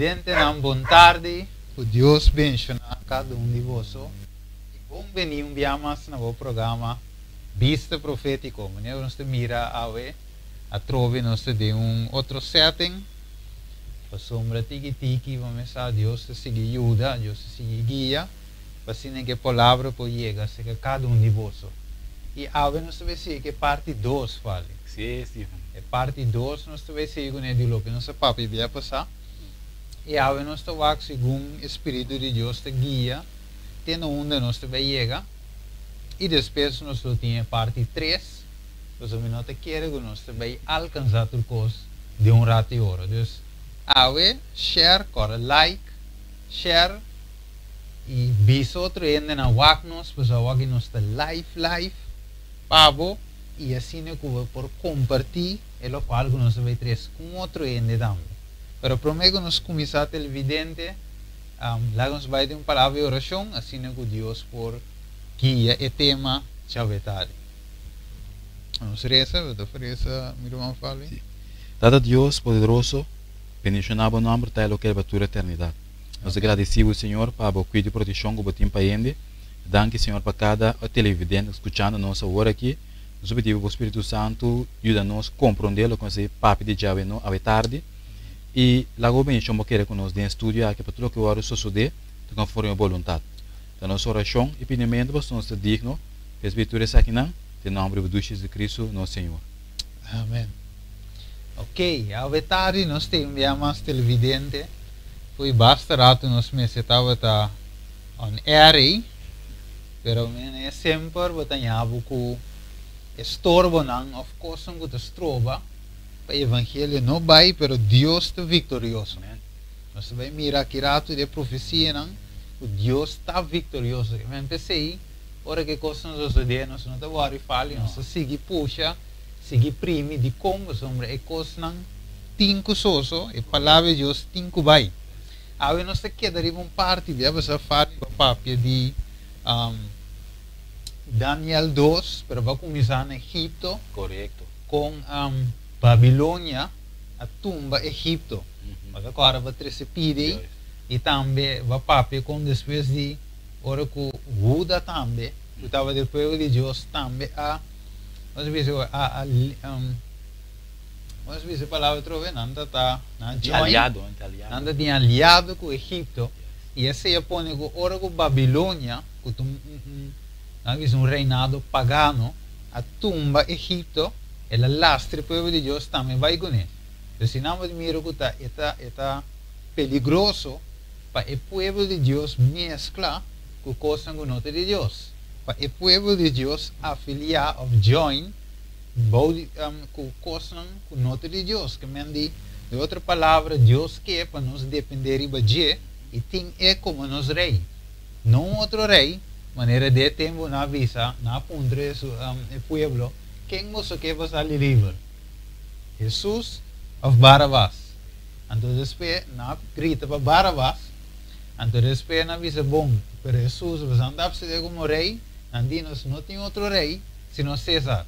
Televidentenan bon tardi, ku Dios benshoná kada un di boso i bon bení un bia mas na bo programa Bista Profétiko. Manera nos ta mira awe atrobe nos ta den un otro setting pasobra tiki tiki bo mester sa Dios ta sigui yuda, Dios ta sigui guia pa asina ku e palabra por yega serka kada un di boso. I awe nos ta bai sigui ku e parti dos, Fali. Sí, Steven. E parti dos nos ta bai sigui kuné di loke nos a papia bia pasá. I awe nos ta wak segun e Spiritu di Dios ta guia te na unda nos ta bai yega. I despues nos lo tin e parti tres, pasobra mi no ta kere ku nos ta bai alkansá tur kos den un ratu i ora. Dus, awe share, kòrda like, share i bisa otro hendenan wak nos, pasobra awor aki nos ta live live pa bo. I asina ku bo por kompartí e lokual ku nos a bai tres ku un otro hende tambe. Pero promé ku nos kuminsá televidente, laga nos bai den un palabra di orashon asina ku Dios por guia e tema djawe tardi. Nos resa, bo ta resa mi ruman Fabi? Sí. Tata Dios poderoso, bendishoná bo nòmber ta e loke pa tur eternidat. Nos ta gradisí bo, Señor, pa bo kuido i protekshon ku bo tin pa hende. Danki Señor pa kada televidente skuchando nos awor aki. Nos ta pidi bo Spiritu Santu yuda nos komprondé loke nos a papia di djawe no awe tardi. I laga bo bendishon bo kere ku nos den e studio aki pa tur loke wòrdu sosodé ta konforme bo boluntat. Ta nos orashon i pidimentu pasobra nos ta digno pa esbí tur esakinan den nòmber di bo Dushi Jesucristo nos Señor. Amen. Ok, awe tardi nos tin un bia mas televidente. Fo'i basta ratu nos mester tabata on air ei, pero mene semper bo ta ña bo ku e storbonan of kosnan ku ta stroba pa evangelio no bai, pero Dios ta viktorioso. Nos ta bai mira aki ratu di e profesianan ku Dios ta viktorioso. Men p'esei ora ku e kosnan sosodé nos no ta wòri fali, nos ta sigui pusha, sigui primi. Dikon? Pasobra e kosnan tin ku soso, e palabra di Dios tin ku bai. Awe nos ta keda riba un parti di a fari pa papia di Daniel 2, pero bo a kuminsá na Egipto. Korekto. Kon Babilonia a tumba Egipto. Bo ta kòrda bo trese pidi ei. I tambe bo a papia kon despues di ora ku Huda tambe, ku tabata e pueblo di Dios, tambe a, nos a bisa a Nos bisa e palabra atrobe, nan ta ta nan Di join, aliado, nan ta aliado. Nan ta tin aliado ku Egipto, i esei a pone ku ora ku Babilonia, ku ta un un nan bisa un reinado pagano, a tumba Egipto, el a lastra e pueblo di Dios tambe bai kuné. Entonces si nan bo mira ku ta e ta e ta peligroso pa e pueblo di Dios meskla ku kosnan ku no ta di Dios, pa e pueblo di Dios afiliá òf join Bou di ku kosnan ku no ta di Dios. Ke men di, di otro palabra, Dios ke pa nos dependé riba dje i tin e komo nos Rei, no un otro rei, manera di e tempu nan a bisa, nan a puntra e pueblo, Ken boso ke pa sali liber, Hesus òf Barabas? Anto despues nan a grita pa Barabas, anto despues nan a bisa, Bon, pero Hesus, boso nan ta apsept'é komo rei? Nan di, Nos no tin otro rei sino César.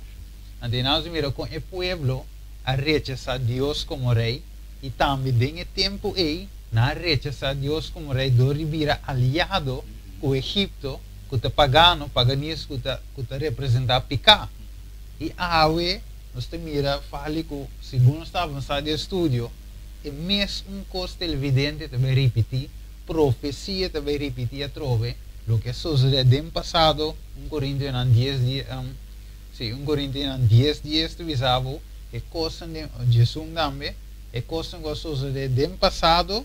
Anto i nos mira kon e pueblo a rechasá Dios komo rei, i tambe den e tempu ei nan a rechasá Dios komo rei dor di bira aliado ku Egipto, ku ta pagano, paganismo, ku ta ku ta representá piká. I awe nos ta mira fali ku segun nos ta avansá den e studio, e mes un kos televidente ta bai ripití, profesia ta bai ripití atrobe loke a sosodé den pasado. Un Korintionan dies die sí, un Korintionan dies dies ta bisa bo e kosnan den, Djesun tambe, e kosnan ku a sosodé den pasado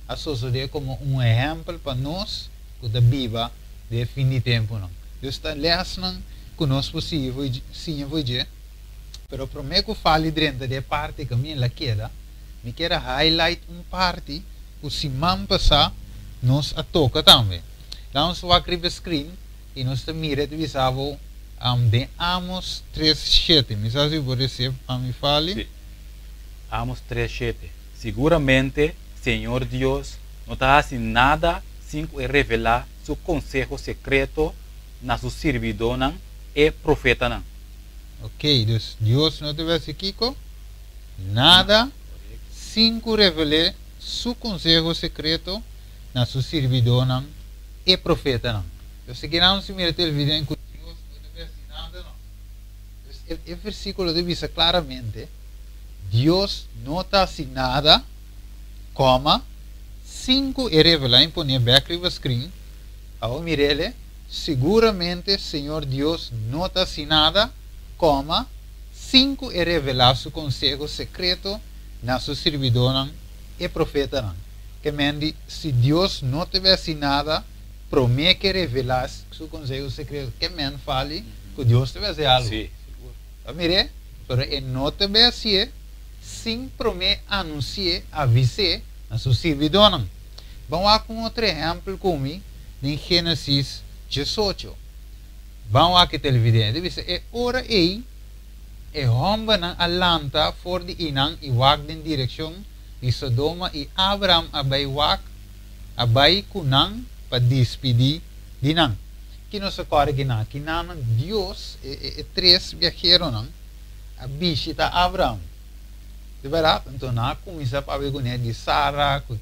a sosodé komo un ehèmpel pa nos ku ta biba den e fin di tempunan. Dus ta lèsnan ku nos por sigui for siña for dje, pero promé ku Fali drenta den e parti ku mi la keda, mi kier a highlight un parti ku siman pasá nos a toka tambe. Laat nos wak riba e screen y nos ta mira y ta bisa bo den Amos tres shete. Mi sa si bo por recibe pa mi fali. Sí. Amos tres shete. Siguramente Señor Dios no ta haci nada sin cu e revelá su conseho secreto na su sirbidónan, e profetanan. Ok, dus Dios no ta haci kico? Nada sin cu revel'é. su konseho sekreto na su sirbidónan, e profetanan. Entonces, si nos mira televidente ku Dios no ta bai hasi nada, no. Entonces, e versíkulo ta bisa klaramente, Dios no ta hasi nada, koma, sin ku e revelá. I pone bèk riba screen, awor mir'é, siguramente Señor Dios no ta hasi nada, koma, sin ku e revelá su konseho sekreto na su sirbidónan, e profetanan. Ke men di, si Dios no ta bai hasi nada, promé ku revelá su konseho sekreto, ke men fali, ku Dios ta bai hasi algu. Si, sigur. Ta mir'é, pero e no ta bai hasi sin promé anunsiá, avis'é na su sirbidónan. Ban ku un otro ehèmpel ku mi, den Génesis 18. Ban ku televidente, bisa e ora ei e hòmbernan a lanta for di einan i wak den direkshon di Sodoma i Abraham a bai wak a bai ku nan pa despedí di nan. Ki nos a kòrda ku nan? Ki nan Dios e tres biaheronan a bishitá Abraham. Di berdat? Anto nan a kuminsá papia kuné di Sara, ku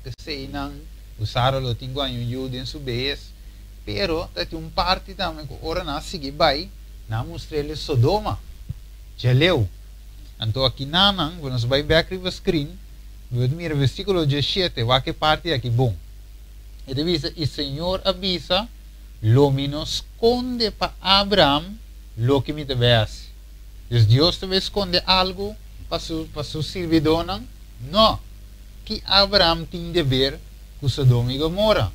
nan, ku Sara lo tin ku un yu den su behes. Pero tin un parti tambe ku ora nan sigui bai, nan a mustr'é Sodoma. Djaleu. Anto aki nan, nos bai bèk riba screen, nos mira versíkulo 17, wak e parti aki bon. E ta bisa, i Señor a bisa, lo mi no skonde pa Abraham loke mi ta bai hasi. Dus Dios ta bai skonde algu pa su sirbidónan? No. Ku Abraham tin di haber ku Sodoma i Gomora.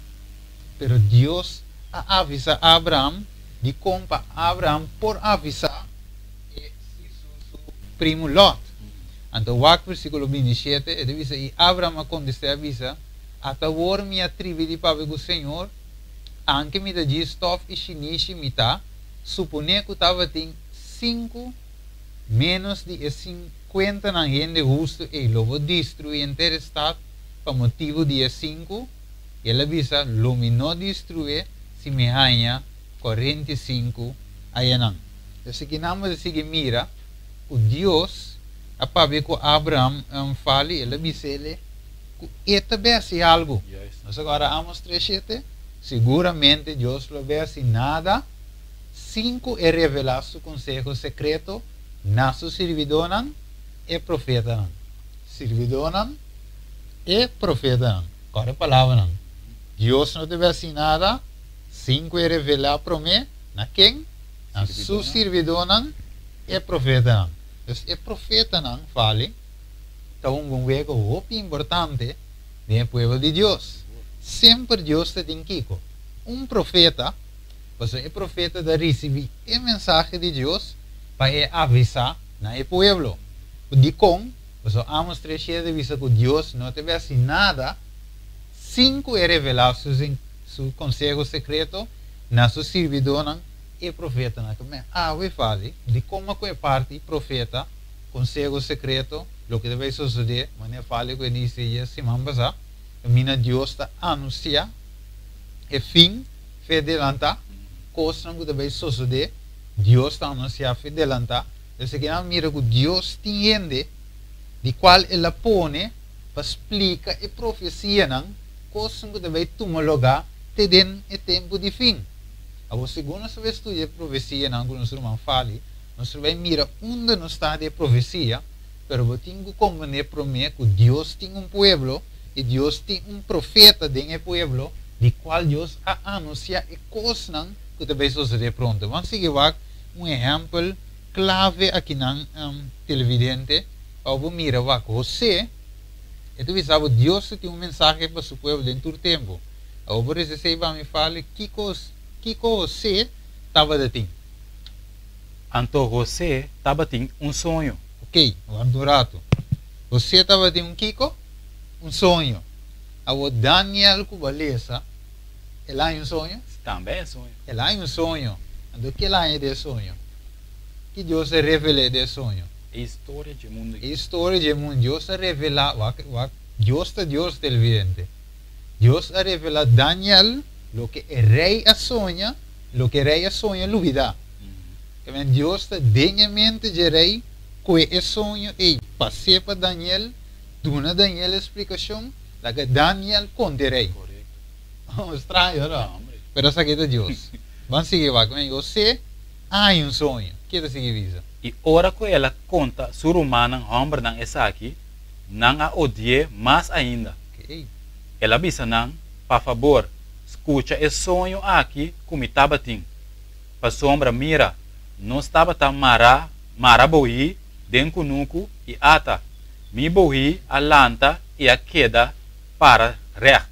Pero Dios a avisá Abraham di kon pa Abraham por avisá su primu Lot. Anto, wak versíkulo 27, e ta bisa, i Abraham a kontestá bisa, ata awor mi a tribi di papia ku Señor, aunke mi ta djis stòf i shinishi mi ta, suponé ku tabatin 5 ménos di 50 nan hende hustu i lo bo destruí henter stat pa motibu di 5, el a bisa, lo mi no destruí si mi haña 45 ayanan. Asina ku nos sigui mira, ku Dios a papia ku Abraham fali, el a bis'é ku e ta bai hasi algu. Nos awor Amos 3:7, siguramente Dios lo bai hasi nada sin ku e revelá su konseho sekreto na su sirbidónan e profetanan. Sirbidónan e profetanan. Kòrda e palabranan? Dios no ta bai hasi nada sin ku e revelá promé na ken? Na su sirbidónan e profetanan. Entonces, e profetanan, fali, ta un wega hopi importante den pueblo di Dios. Semper Dios tin kiko. Un profeta, pasobra e profeta ta risibí e mensahe di Dios pa avisá na e pueblo. Di kon, pasobra Amos 3 ta bisa ku Dios no ta bai hasi nada sin ku e revelá su konseho sekreto na su sirbidónan e profetanan. Ah, we fali, di kon ku e parti profeta, konseho sekreto, loke ta bai sosodé, manera fali ku e siman pasá, mina Dios ta anunsiá e fin for di adelantá, kosnan ku ta bai sosodé, Dios ta anunsiá for di adelantá. Entonces, ku mira ku Dios tin hende di kual el a pone pa splika e profesianan, kosnan ku ta bai tuma lugá te den e tempu di fin. Awor, segun nos bai studia profesianan ku nos ruman fali, nos bai mira unda nos ta den profesia, pero bo tin ku komprondé promé ku Dios tin un pueblo i Dios tin un profeta den e pueblo di kual Dios a anunsiá e kosnan ku ta bai sosodé pronto. Ban sigui wak un ehèmpel klave aki nan televidente, pa mira wak José, e tu sabe Dios tin un mensahe pa su pueblo den tur tempu. Awor esei pa mi fala kiko kiko José tabatin. Anto José tabatin un soño. Ok, wak un ratu. José tabatin un kiko? Un soño. Awor Daniel ku bo a lesa, el a un soño? Tambe e soño. El a un soño. Anto kiko el a den soño? Ku Dios a revel'é den soño? E historia di mundu. E historia di mundu. Dios a revelá, Dios ta Dios televidente. Dios a revelá Daniel loke e rei a soña, loke e rei a soña lubidá. Mm. Dios ta den mente di rei ku e soño ei pas'é pa Daniel, duna Daniel splikashon. Laga Daniel konta e rei. Straño, no? Pero esaki ta Dios. Ban sigui wak. Men José a haña un soño. Ke ta sigui bisa? I ora ku el a konta su rumannan hòmbernan esaki, nan a odi'é mas ainda. El a bisa nan, Pa fabor, skucha e soño aki ku mi tabatin. Pasobra mira, nos tabata mará mara bohí den kunuku i ata, mi bohí a lanta i a keda para règt.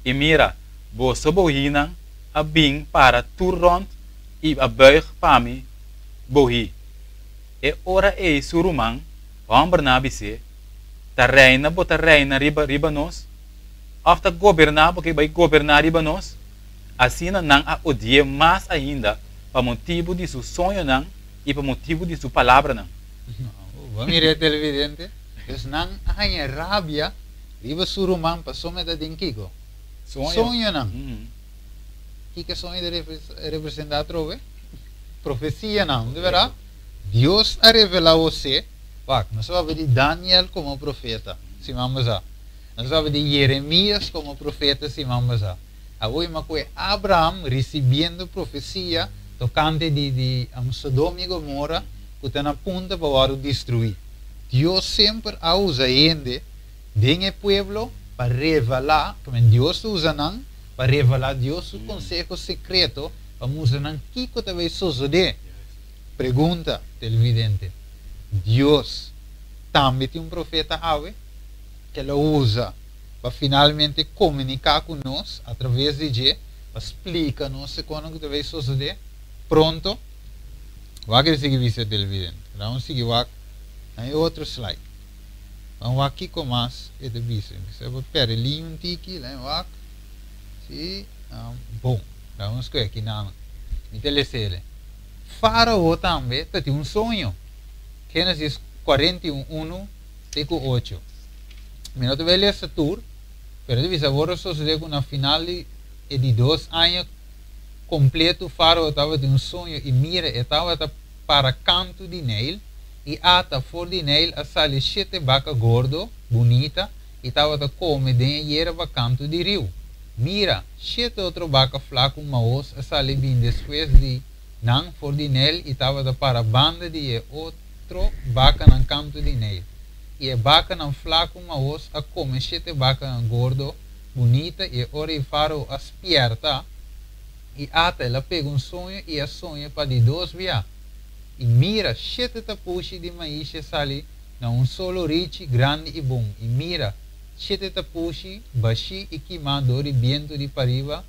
I mira, boso bohínan a bin para tur rònt i a bùig pa mi bohí. E ora ei su ruman hòmbernan a bis'é, Ta reina bo ta reina riba riba nos? Òf ta goberná bo ke bai goberná riba nos? Asina nan a odi'é mas ainda pa motibu di su soñonan i pa motibu di su palabranan. Bo a mira e televidente? Dus nan a haña rabia riba su ruman pasobra e ta den kiko? Soñonan. Kiko e soño ta representá atrobe? Profesianan, no ta berdad? Dios a revelá José, wak, nos a papia di Daniel komo profeta, siman pasá. Nos a papia di Jeremias komo profeta, siman pasá. Awor ima ku e Abraham risibiendo profesia tokante di di Sodoma i Gomora ku ta na punto pa wòrdu destruí. Dios semper a usa hende den e pueblo pa revelá, kimen Dios ta usa nan pa revelá Dios su konseho sekreto pa mustra nan kiko ta bai sosodé. Pregunta, televidente, Dios tambe tin un profeta awe? Ke lo usa pa finalmente komuniká ku nos atraves di dje, pa splika nos e kono ku ta bai sosodé pronto. Wak e sigui bisa televidente. Laga nos sigui wak na e otro slide. Ban wak kiko mas e ta bisa. Mi sa bo perde liña un tiki, laga wak. Si, bon. Laga nos skohe kinan. Mi ta lesa ele. Fárao tambe ta tin un soño. Génesis 41, 1 te ku 8. Mi no ta bai lesa tur, pero ta bisa awor a sosodé ku na final di e di dos aña kompletu Fárao tabatin un soño i mira e tabata para kantu di Neil i ata for di Neil a sali shete baka gordo, bunita i tabata kome den e yerba kantu di riu. Mira, shete otro baka flaku mahos a sali bin despues di nan for di Neil i tabata para banda di e otro bakanan kantu di Neil. I e bakanan flaku mahos a kome shete bakanan gordo, bunita, i e ora ei Fárao a spièrta, i ata el a pega un soño i a soña pa di dos bia. I mira, shete tapushi di maishi a sali na un solo richi grandi i bon, i mira, shete tapushi bashí i kimá dor di bientu di pariba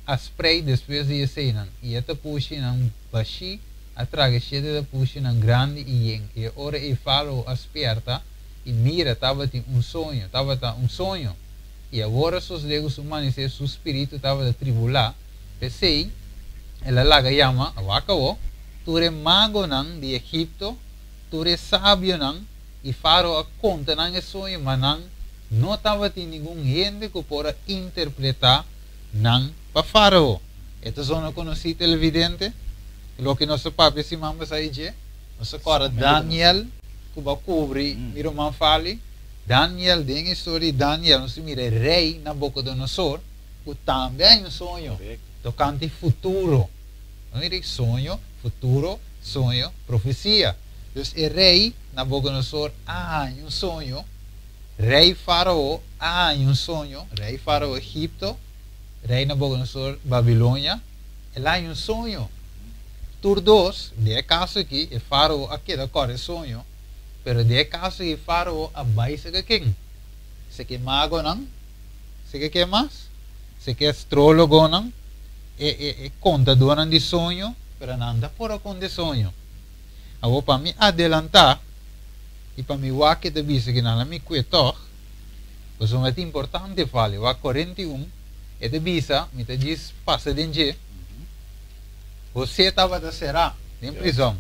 a sprei despues di eseinan, i e tapushinan bashí a traga e shete tapushinan grandi i yen. I e ora ei Fárao a spièrta, i mira, tabatin un soño, tabata un soño! I awor a sosodé ku su manisé su spiritu tabata tribulá, p'esei el a laga yama, wak awor, tur e magonan di Egipto, tur e sabionan, i Fárao a konta nan e soño, ma nan no tabatin ningun hende ku por a interpretá nan pa Fárao. E ta zona konosí, televidente? Loke nos a papia siman pasá i dje, nos a kòrda Daniel ku bo a kubri mi ruman Fali. Daniel, den e historia di Daniel nos ta mira e rei Nabucodonosor ku tambe a haña un soño tokante futuro. Nos mira e soño, futuro, soño, profesia. Dus e rei Nabucodonosor a haña un soño, rei Farao a haña un soño, rei Farao Egipto, rei Nabucodonosor Babilonia, el a haña un soño. Tur dos, den e kaso aki, e Farao a keda kòrda e soño, pero den e kaso aki Farao a bai seka ken? Seka e magonan? Seka ken mas? Seka e astrólogonan? E, e, e kontadónan di soño? Pero nan ta por a konta e soño. Awor pa mi adelantá i pa mi wak ke ta bisa ki nan la mi kue tòg, pasobra ta importante fali. Wak 41, e ta bisa, mi ta djis pasa den dje, José tabata será den prizòn.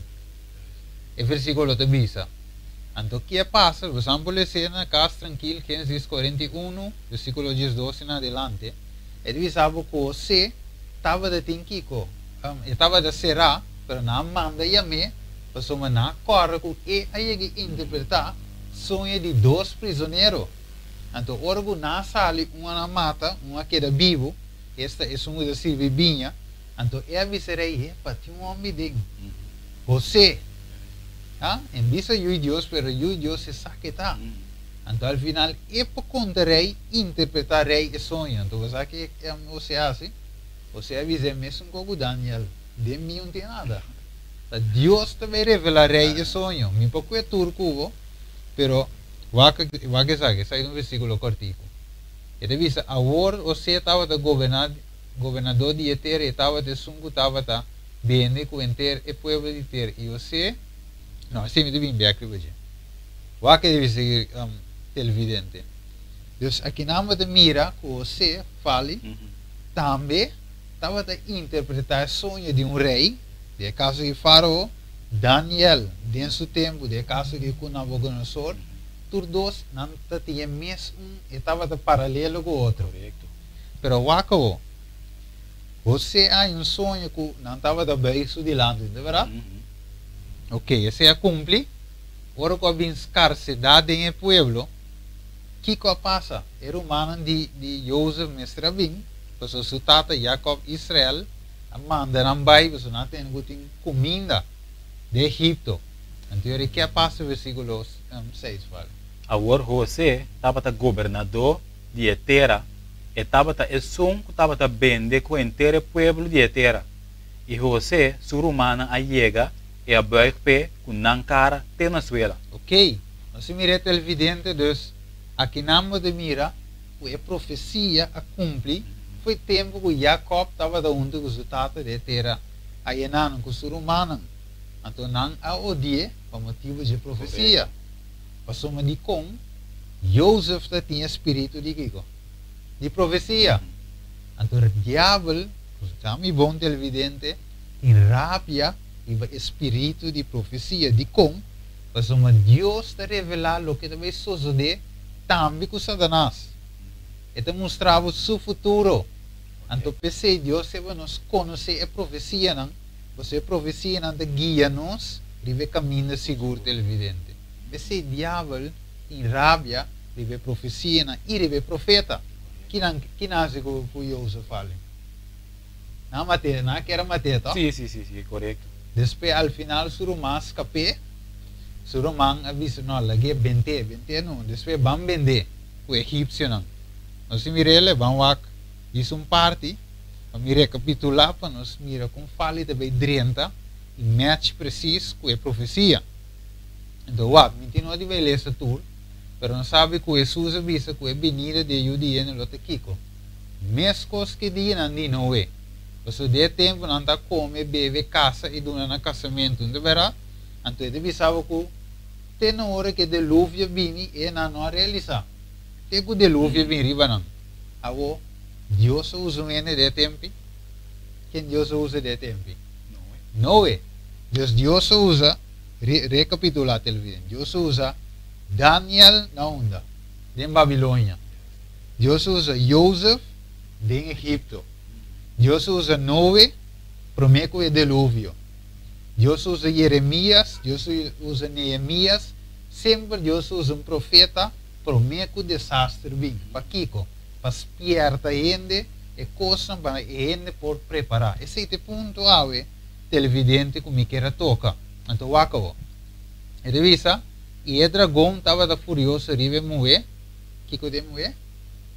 E versíkulo ta bisa, Anto ke a pasa? Boso por les'é na kas trankil, Génesis 41, versíkulo 12 en adelante. E ta bisa bo ku José tabata tin kiko? E tabata será, pero nan a manda yam'é pasobra nan a kòrda ku e a yega interpretá soño di dos prizonero. Anto ora ku nan a sali, un a mata, un a keda bibu, esta esun ku ta sirbi biña. Anto e a bisa rei, Hepa, tin un hòmber den, Hosé. Ha? En bisa yu di Dios, pero yu di Dios e sa ke ta. Anto al final e por konta rei, interpretá rei e soño. Anto bo sa ke Hosé a hasi? Hosé a bisa e mesun kos ku Daniel, Den mi un tin nada. Ta Dios ta bai revelá rei e soño. Mi por kue tur ku bo, pero wak wak esaki, esaki ta un versíkulo kòrtiku. E ta bisa, Awor Hosé tabata goberná gobernadó di e tera, i e tabata esun ku tabata bende ku henter e pueblo di tera. I Hosé, no, esei mi ta bin bèk riba dje. Wak e debe sigui televidente. Dus akinan bo ta mira ku Hosé, Fali, tambe tabata interpretá e soño di un rei, den e kaso di Fárao, Daniel den su tempu, den e kaso di ku Nabucodonosor, tur dos nan ta tin e mes un, e tabata paralelo ku otro. Pero wak awo, Hosé a haña un soño ku nan tabata buig su dilanti, no ta bèrdat? Oke, esei a kumpli. Ora ku a bin skarsedat den e pueblo, kiko a pasa? E rumannan di di Jozef mester a bin, pasobra su tata Jakòb, Israel, a manda nan bai pasobra nan a tende ku tin kuminda den Egipto. Anto yora ke a pasa? Versíkulo seis, fala. Awor Hosé tabata gobernadó di e tera, e tabata esun ku tabata bende ku henter e pueblo di e tera. I Hosé su rumannan a yega i a buig p'e ku nan kara te na suela. Ok, nos a mira e televidente, dus akinan bo ta mira ku e profesia a kumpli for e tempu ku Jakòb tabata huntu ku su tata den e tera ayenanan ku su rumannan. Anto nan a odi'é pa motibu dje profesia. Pasobra dikon Jozef ta tin e spiritu di kiko? Di profesia. Anto e diabel, ku ta mi bon televidente, tin rabia riba e spiritu di profesia. Dikon? Pasobra Dios ta revelá loke ta bai sosodé tambe ku Satanas. E ta mustra bo su futuro. Anto p'esei Dios ke pa nos konosé e profesianan, pasobra e profesianan ta guia nos riba e kaminda sigur televidente. P'esei diabel tin rabia riba e profesianan i riba e profeta. Kinan ki nase ku ku Jozef ali? Nan a mat'é, nan a kere mat'é, tòg? Sí, sí, sí, sí, korekto. Despues al final su ruman a skap'é, su ruman a bisa, No, lag'é bent'é, bent'é no, despues ban bend'é ku egipsionan. Nos tin mir'é, ban wak djis un parti pa mi rekapitulá pa nos mira kon fali ta bai drenta i match presis ku e profesia. Enton wak, mi tin no di bai lesa tur, pero nos sabi ku Hesus a bisa ku e binida di e Yu di Hende lo ta kiko? Meskos ku e dianan di Noe. Pasobra di e tempu nan ta kome, bebe, kasa i duna na kasamentu, no ta bèrdat? Anto e ta bisa bo ku te na ora ku e deluvio bini e nan no a realisá. Te ku deluvio bin riba nan. Awor, Dios a usa un hende di e tempi? Ken Dios a usa di e tempi? Noe. Dus Dios a usa. Rekapitulá televidente. Dios a usa Daniel na unda? Den Babilonia. Dios a usa Jozef den Egipto. Dios a usa Noe promé ku e deluvio. Dios a usa Jeremias, Dios a usa Nehemias. Semper Dios a usa un profeta promé ku desaster bin. Pakiko? Pa spièrta hende e kosnan pa e hende por prepará. Esei ta e punto awe. Televidente ku mi ker a toka. Anto wak awor. E ta bisa, I e dragon tabata furioso riba e muhé. Kiko ta e muhé?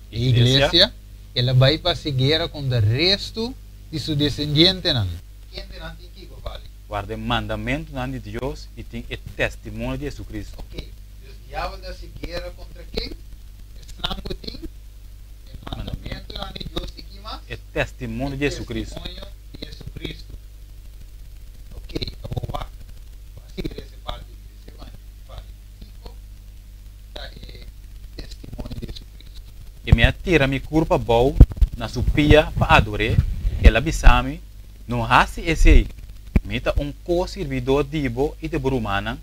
E iglesia. El a bai pa hasi guera kontra restu di su desendientenan. Kendenan tin kiko, Vali? Warda e mandamentunan di Dios i tin e testimonio di Jesucristo. Oké. Dus diabel ta hasi guera kontra ken? Esnan ku tin e mandamentunan di Dios i ki mas? E testimonio di Jesucristo. E testimonio di Jesucristo. Ok, awor wak. Bo a sigui lesa e parti di ese parti. Kiko ta e testimonio di Jesucristo? I mi a tira mi kurpa abou na su pia pa ador'é. El a bisa mi, No hasi esei! Mi ta un ko-sirbidó di bo i di bo rumannan,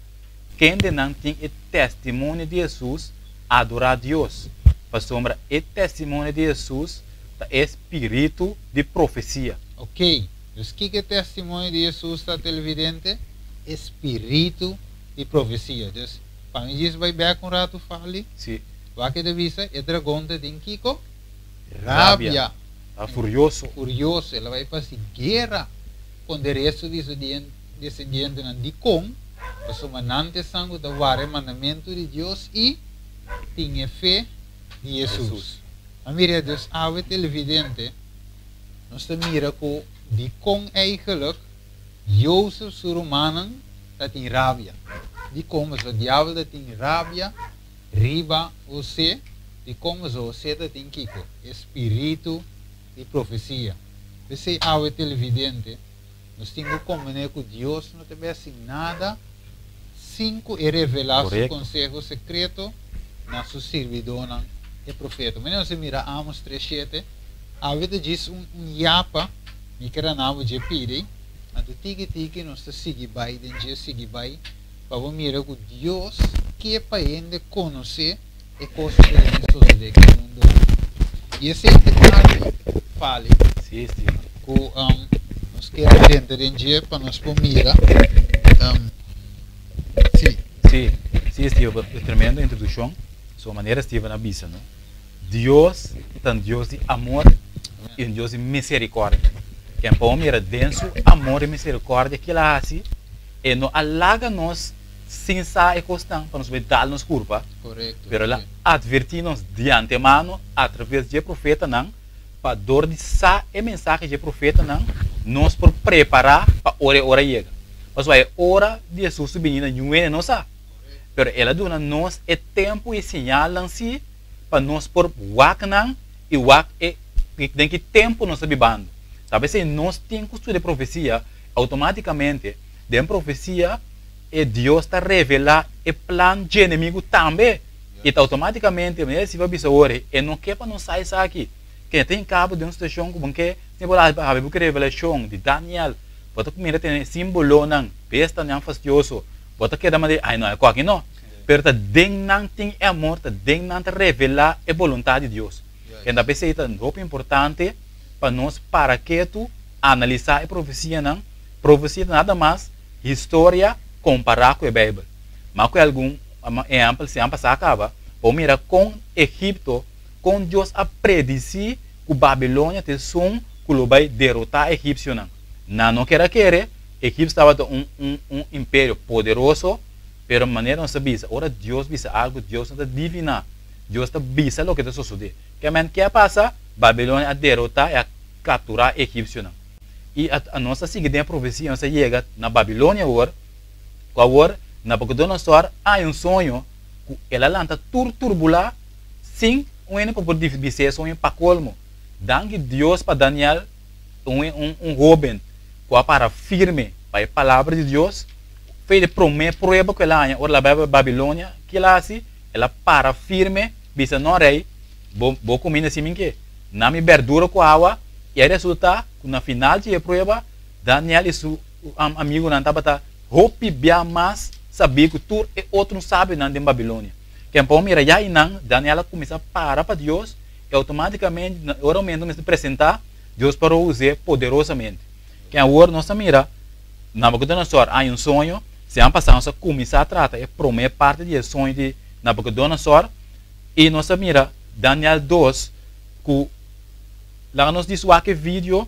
kendenan tin e testimonio di Hesus, adorá Dios, pasobra e testimonio di Hesus ta e spiritu di profesia. Ok, dus kiko e testimonio di Hesus ta televidente? E spiritu di profesia. Dus, pa mi djis bai bek un ratu, Fali? Si. Wak e ta bisa, e dragon ta tin kiko? Rabia. Ta furioso. Furioso. El a bai fasi guera kontra e resto di su desendientenan. Dikon? Pasobra nan ta esnan ku ta wara e mandamentu di Dios i tin e fe di Hesus. A mira dus awe televidente, nos ta mira ku dikon eigenlijk Josef su rumannan ta tin rabia. Dikon? Pasobra diabel ta tin rabia riba José. Dikon? Pasobra José ta tin kiko? E spiritu di profesia. P'esei awe televidente, nos tin ku komprendé ku Dios no ta bai hasi nada sin ku e revelá su konseho sekreto na su sirbidónan, e profeta. Manera nos a mira Amos 3:7, awe ta djis un yapa mi kere na bo dje pidi, anto tiki tiki nos ta sigui bai den dje, sigui bai, pa bo mira ku Dios ke pa hende konosé e kosnan ku ta bin sosodé ku e mundu aki. I esei ta parti fali ku nos kere drenta den dje pa nos por mira. Sí. Sí, sí Steven, e tremendo introdukshon. So manera Steven a bisa no, Dios ta un Dios di amor i un Dios di miserikòrdia. Ken por mira den su amor i miserikòrdia kila a hasi, e no a laga nos sin sa e kosnan pa nos bai dal nos kurpa, pero el a atvertí nos di antemano atraves dje profetanan pa dor di sa e mensahe dje profetanan nos por prepará pa ora e ora yega. Pasobra e ora di Hesus su binida niun hende no sa, pero el a duna nos e tempu i señalnan sí pa nos por wak nan i wak e den ki tempu nos ta bibando. Ta p'esei nos tin ku studia profesia outomátikamente. Den profesia e Dios ta revelá e plan dje enemigu tambe. I ta outomátikamente, manera si bo a bisa ora, e no ke pa nos sa esaki. Ke ta hinka bo den un situashon ku bo ke sin por habri bo ku revelashon di Daniel, bo ta kuminsá tene simbolonan, bestanan fastioso, bo ta keda manera, ai no, e ku aki no. Pero ta den nan tin e amor, ta den nan ta revelá e boluntat di Dios. Kenda p'esei ta hopi importante pa nos para ketu, analisá e profesianan. Profesia ta nada mas historia kompará ku e Beibel. Ma ku algun ehèmpel siman pasá kaba, bo mira kon Egipto, kon Dios a predisí ku Babilonia ta esun ku lo bai derotá egipsionan. Nan no ker a kere, Egipto tabata un un un imperio poderoso, pero manera nos ta bisa, ora Dios bisa algu, Dios no ta diviná, Dios ta bisa loke ta sosodé. Ke men ke a pasa? Babilonia a derotá i a kapturá egipsionan. I a nos a sigui den e profesia, nos a yega na Babilonia awor, ku awor Nabucodonosor a haña un soño ku el a lanta tur turbulá sin un hende por por bis'é e soño pa kolmo. Danki Dios pa Daniel, un un hóben ku a para firme pa e palabra di Dios. Fe di e promé prueba ku el a haña ora el a bai Babilonia, ke el a hasi? El a para firme bisa, No, rei, bo bo kuminda sin mi ke. Na mi berdura ku awa. I a resultá ku na final di e prueba, Daniel i su amigunan tabata hopi bia mas sabí ku tur e otro sabionan den Babilonia. Kempo mira ya einan, Daniel a kuminsá para pa Dios i outomátikamente na e ora momento mester presentá, Dios paró us'é poderosamente. Ken awor nos ta mira Nabucodonosor haña un soño. Siman pasá nos a kuminsá trata e promé parti di e soño di Nabucodonosor i nos a mira Daniel dos ku Laga nos dis wak e video.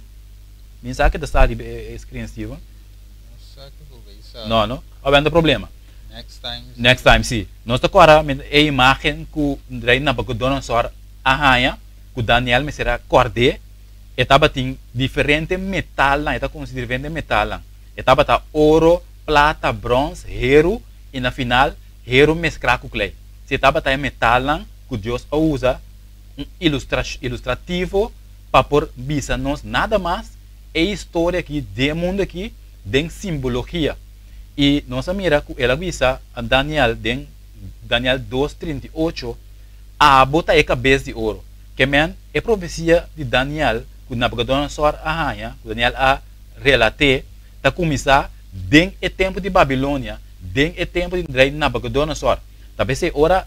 Mi sa ke ta sta riba e screen, Steven. No sa ke bo bay sa. No, no. Awe no ta problema. Next time. Next time, si. Nos ta kòrda e imagen ku Rei Nabucodonosor a haña, ku Daniel mester a kòrd'é. E tabatin diferente metalnan, e ta konosí diferente metalnan. E tabata oro, plata, bròns, heru i na final heru meskrá ku klei. Si e tabata e metalnan ku Dios a usa un ilustrativo pa por bisa nos nada mas e historia aki den e mundo aki den simbologia. I nos a mira ku el a bisa Daniel den Daniel dos 38, Abo ta e kabes di oro. Ke men e profesia di Daniel ku Nabucodonosor a haña, ku Daniel a relat'é, ta kuminsá den e tempu di Babilonia, den e tempu di rei Nabucodonosor. Ta p'esei ora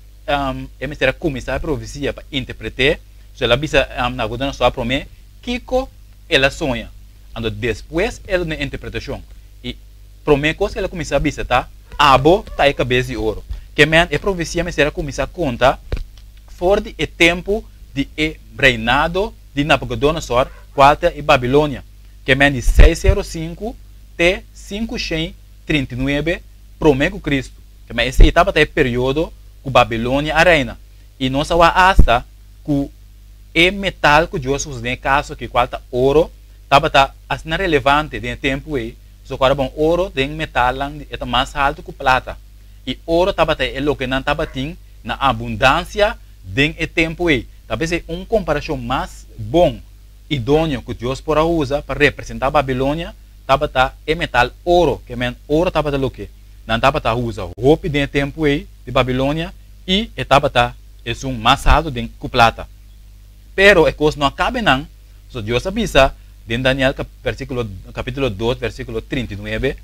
e mester a kuminsá e profesia pa interpret'é, so el a bisa Nabucodonosor promé kiko el a soña. Anto despues el a duna e interpretashon. I promé kos ku el a kuminsá bisa ta, Abo ta e kabes di oro. Ke men e profesia mester a kuminsá konta For di e tempu di e reinado di Nabucodonosor, kual ta e Babilonia, ke men di 605 te 539 promé ku Kristu. Ke men esei tabata e periodo ku Babilonia a reina. I nos a wak asta ku e metal ku Dios usa den e kaso aki, kual ta oro, tabata asina relevante den e tempu ei, pasobra ku ora bon oro den metalnan e ta mas haltu ku plata. I oro tabata e loke nan tabatin na abundansia den e tempu ei. Ta p'esei un komparashon mas bon, idóneo, ku Dios por a usa pa representá Babilonia tabata e metal oro, ke men oro tabata loke nan tabata usa hopi den e tempu ei di Babilonia i e tabata esun mas haltu den ku plata. Pero e kos no a kabe nan, pasobra Dios a bisa den Daniel versíkulo kapítulo 2 versíkulo 39,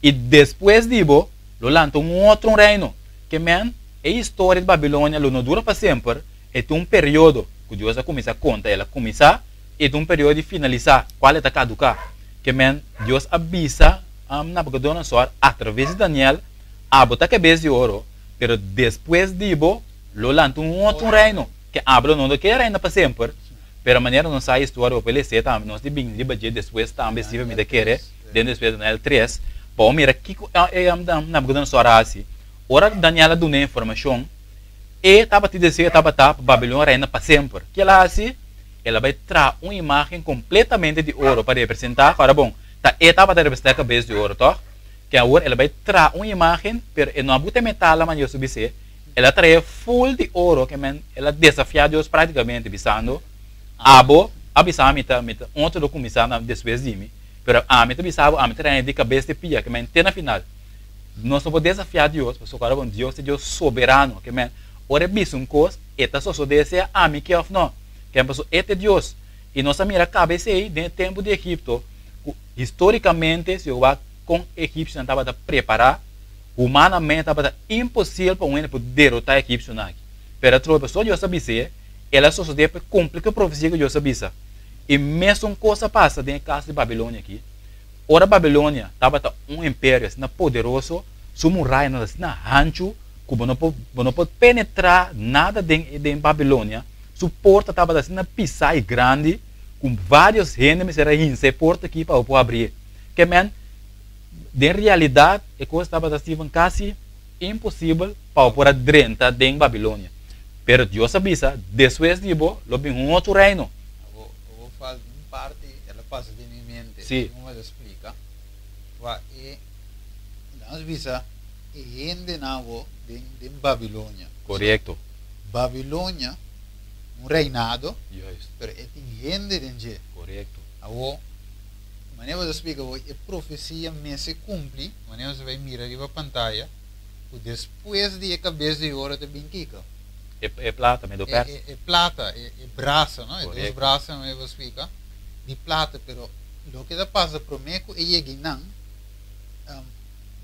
I despues di bo lo lanta un otro un reino. Ke men, e historia di Babilonia lo no dura pa semper, e tin un periodo ku Dios a kuminsá konta, el a kuminsá i tin un periodo di finalisá, kual e ta kaduká. Ke men, Dios a bisa Nabukodonosor atraves di Daniel, Abo ta kabes di oro, pero despues di bo lo lanta un otro un reino, ke abo lo no lo keda reina pa semper. Pero manera nos sa historia, bo por les'é tambe, nos di bin riba dje despues tambe, si mi ta kere, den despues Daniel 3, pa bo mira kiko Nabukodonosor a hasi. Ora Daniel a duna e informashon, e tabatin deseo tabata pa Babilonia reina pa semper. Ke el a hasi? El a bai traha un imágen kompletamente di oro pa representá, ora bon, ta e tabata representá e kabes di oro, tòg? Ke awor el a bai traha un imágen, pero e no a buta e metal la manera Dios a bis'é, el a traha e ful di oro, ke men el a desafiá Dios práktikamente, bisando, Abo a bisa mi ta, mi ta, un otro lo kuminsá na despues di mi, pero ami ta bisa bo, ami ta reina di kabes te pia, ke men te na final. Nos no por desafiá Dios, pasobra ora bon Dios ta Dios soberano, ke men ora e bisa un kos, e ta sosodé sea ami ke òf no. Ke pasobra e ta Dios. I nos a mira kaba esei den e tempu di Egipto, ku histórikamente si bo wak kon egipsionan tabata prepará, humanamente tabata imposibel pa un hende por derotá egipsionan aki. Pero atrobe pasobra Dios a bis'é, el a sosodé pa e kumpli ku e profesia ku Dios a bisa. I mesun kos a pasa den e kaso di Babilonia aki. Ora Babilonia tabata un imperio asina poderoso, su murayanan ta asina hanchu ku bo no por bo no por penetrá nada den den Babilonia. Su porta tabata asina pisá i grandi ku vários hende mester a hinsa e porta aki pa bo por abrié. Ke men, den realidat e kos tabata Steven kasi imposibel pa bo por a drenta den Babilonia. Pero Dios a bisa, Despues di bo lo bin un otro reino. Abo abo falta un parti, el a pasa den mi mente. Sí. Como ta splica? Wa e nos bisa e hendenan awo den den Babilonia. Korekto. Babilonia un reinado, Juist. pero e tin hende den dje. Korekto. Awo, manera bo ta splika awo, e profesia mester kumpli, manera nos a bai mira riba pantaya, ku despues di e kabes di oro ta bin kiko? E e plata, medo E pers. e e plata, e e brasa, no? E dos Korekto. brasa manera bo splika, di plata, pero loke ta pasa promé ku e yega einan,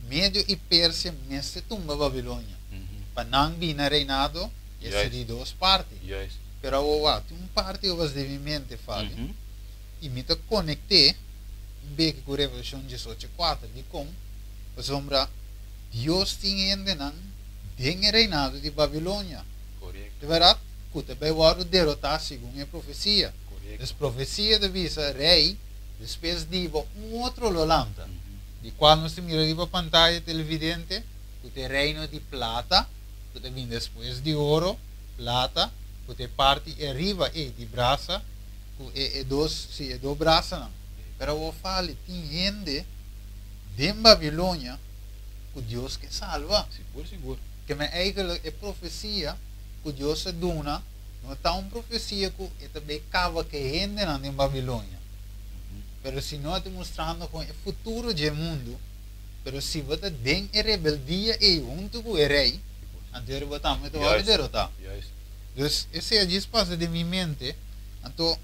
Medio i Persia mester tumba Babilonia, pa nan bini na reinado e Juist. di dos parti. Juist. Pero awor wak, tin un parti ku bas den mi mente, Fabi, i mi ta konekt'é un beke ku Revelashon 18:4. Dikon? Pasobra Dios tin hendenan den e reinado di Babilonia. Korekto. Di bèrdat? Ku ta bai wòrdu derotá segun e profesia. Korekto. Dus profesia ta bisa, Rei, despues di bo un otro lo lanta, di kual nos ta mira riba pantaya televidente, ku ta e reino di plata, ku ta bin despues di oro, plata, ku ta e parti e riba ei di brasa, ku e e dos, sí, e dos brasanan. Pero awor fali, tin hende den Babilonia ku Dios ke salba. Sigur, sigur. Ke men eigenlijk e profesia ku Dios a duna no ta un profesia ku e ta bay kaba ku e hendenan den Babilonia, pero sino e ta mustrando kon e futuro dje mundu. Pero si bo ta den e rebeldia ei huntu ku e rei, anto e bo tambe ta wòrdu derotá. Dus esei a djis pasa den mi mente, anto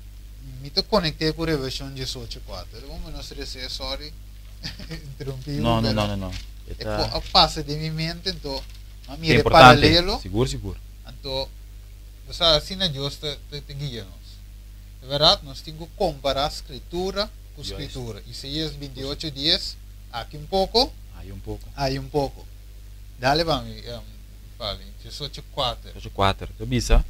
mi ta konekt'é ku Revelashon 18:4. Bon, mi no stres'é, sòri interumpí bo, pero e a pasa den mi mente, anto mi a mira e paralelo. Sigur, sigur. Anto, bo sa, asina Dios ta ta guia nos. E bèrdat, nos tin ku kompará Skritura ku Skritura. Isaías 28:10. Aki un poko. Ayi un poko. Ayi un poko. Dale pa mi, Fabi. 18:4. 18:4 ta bisa.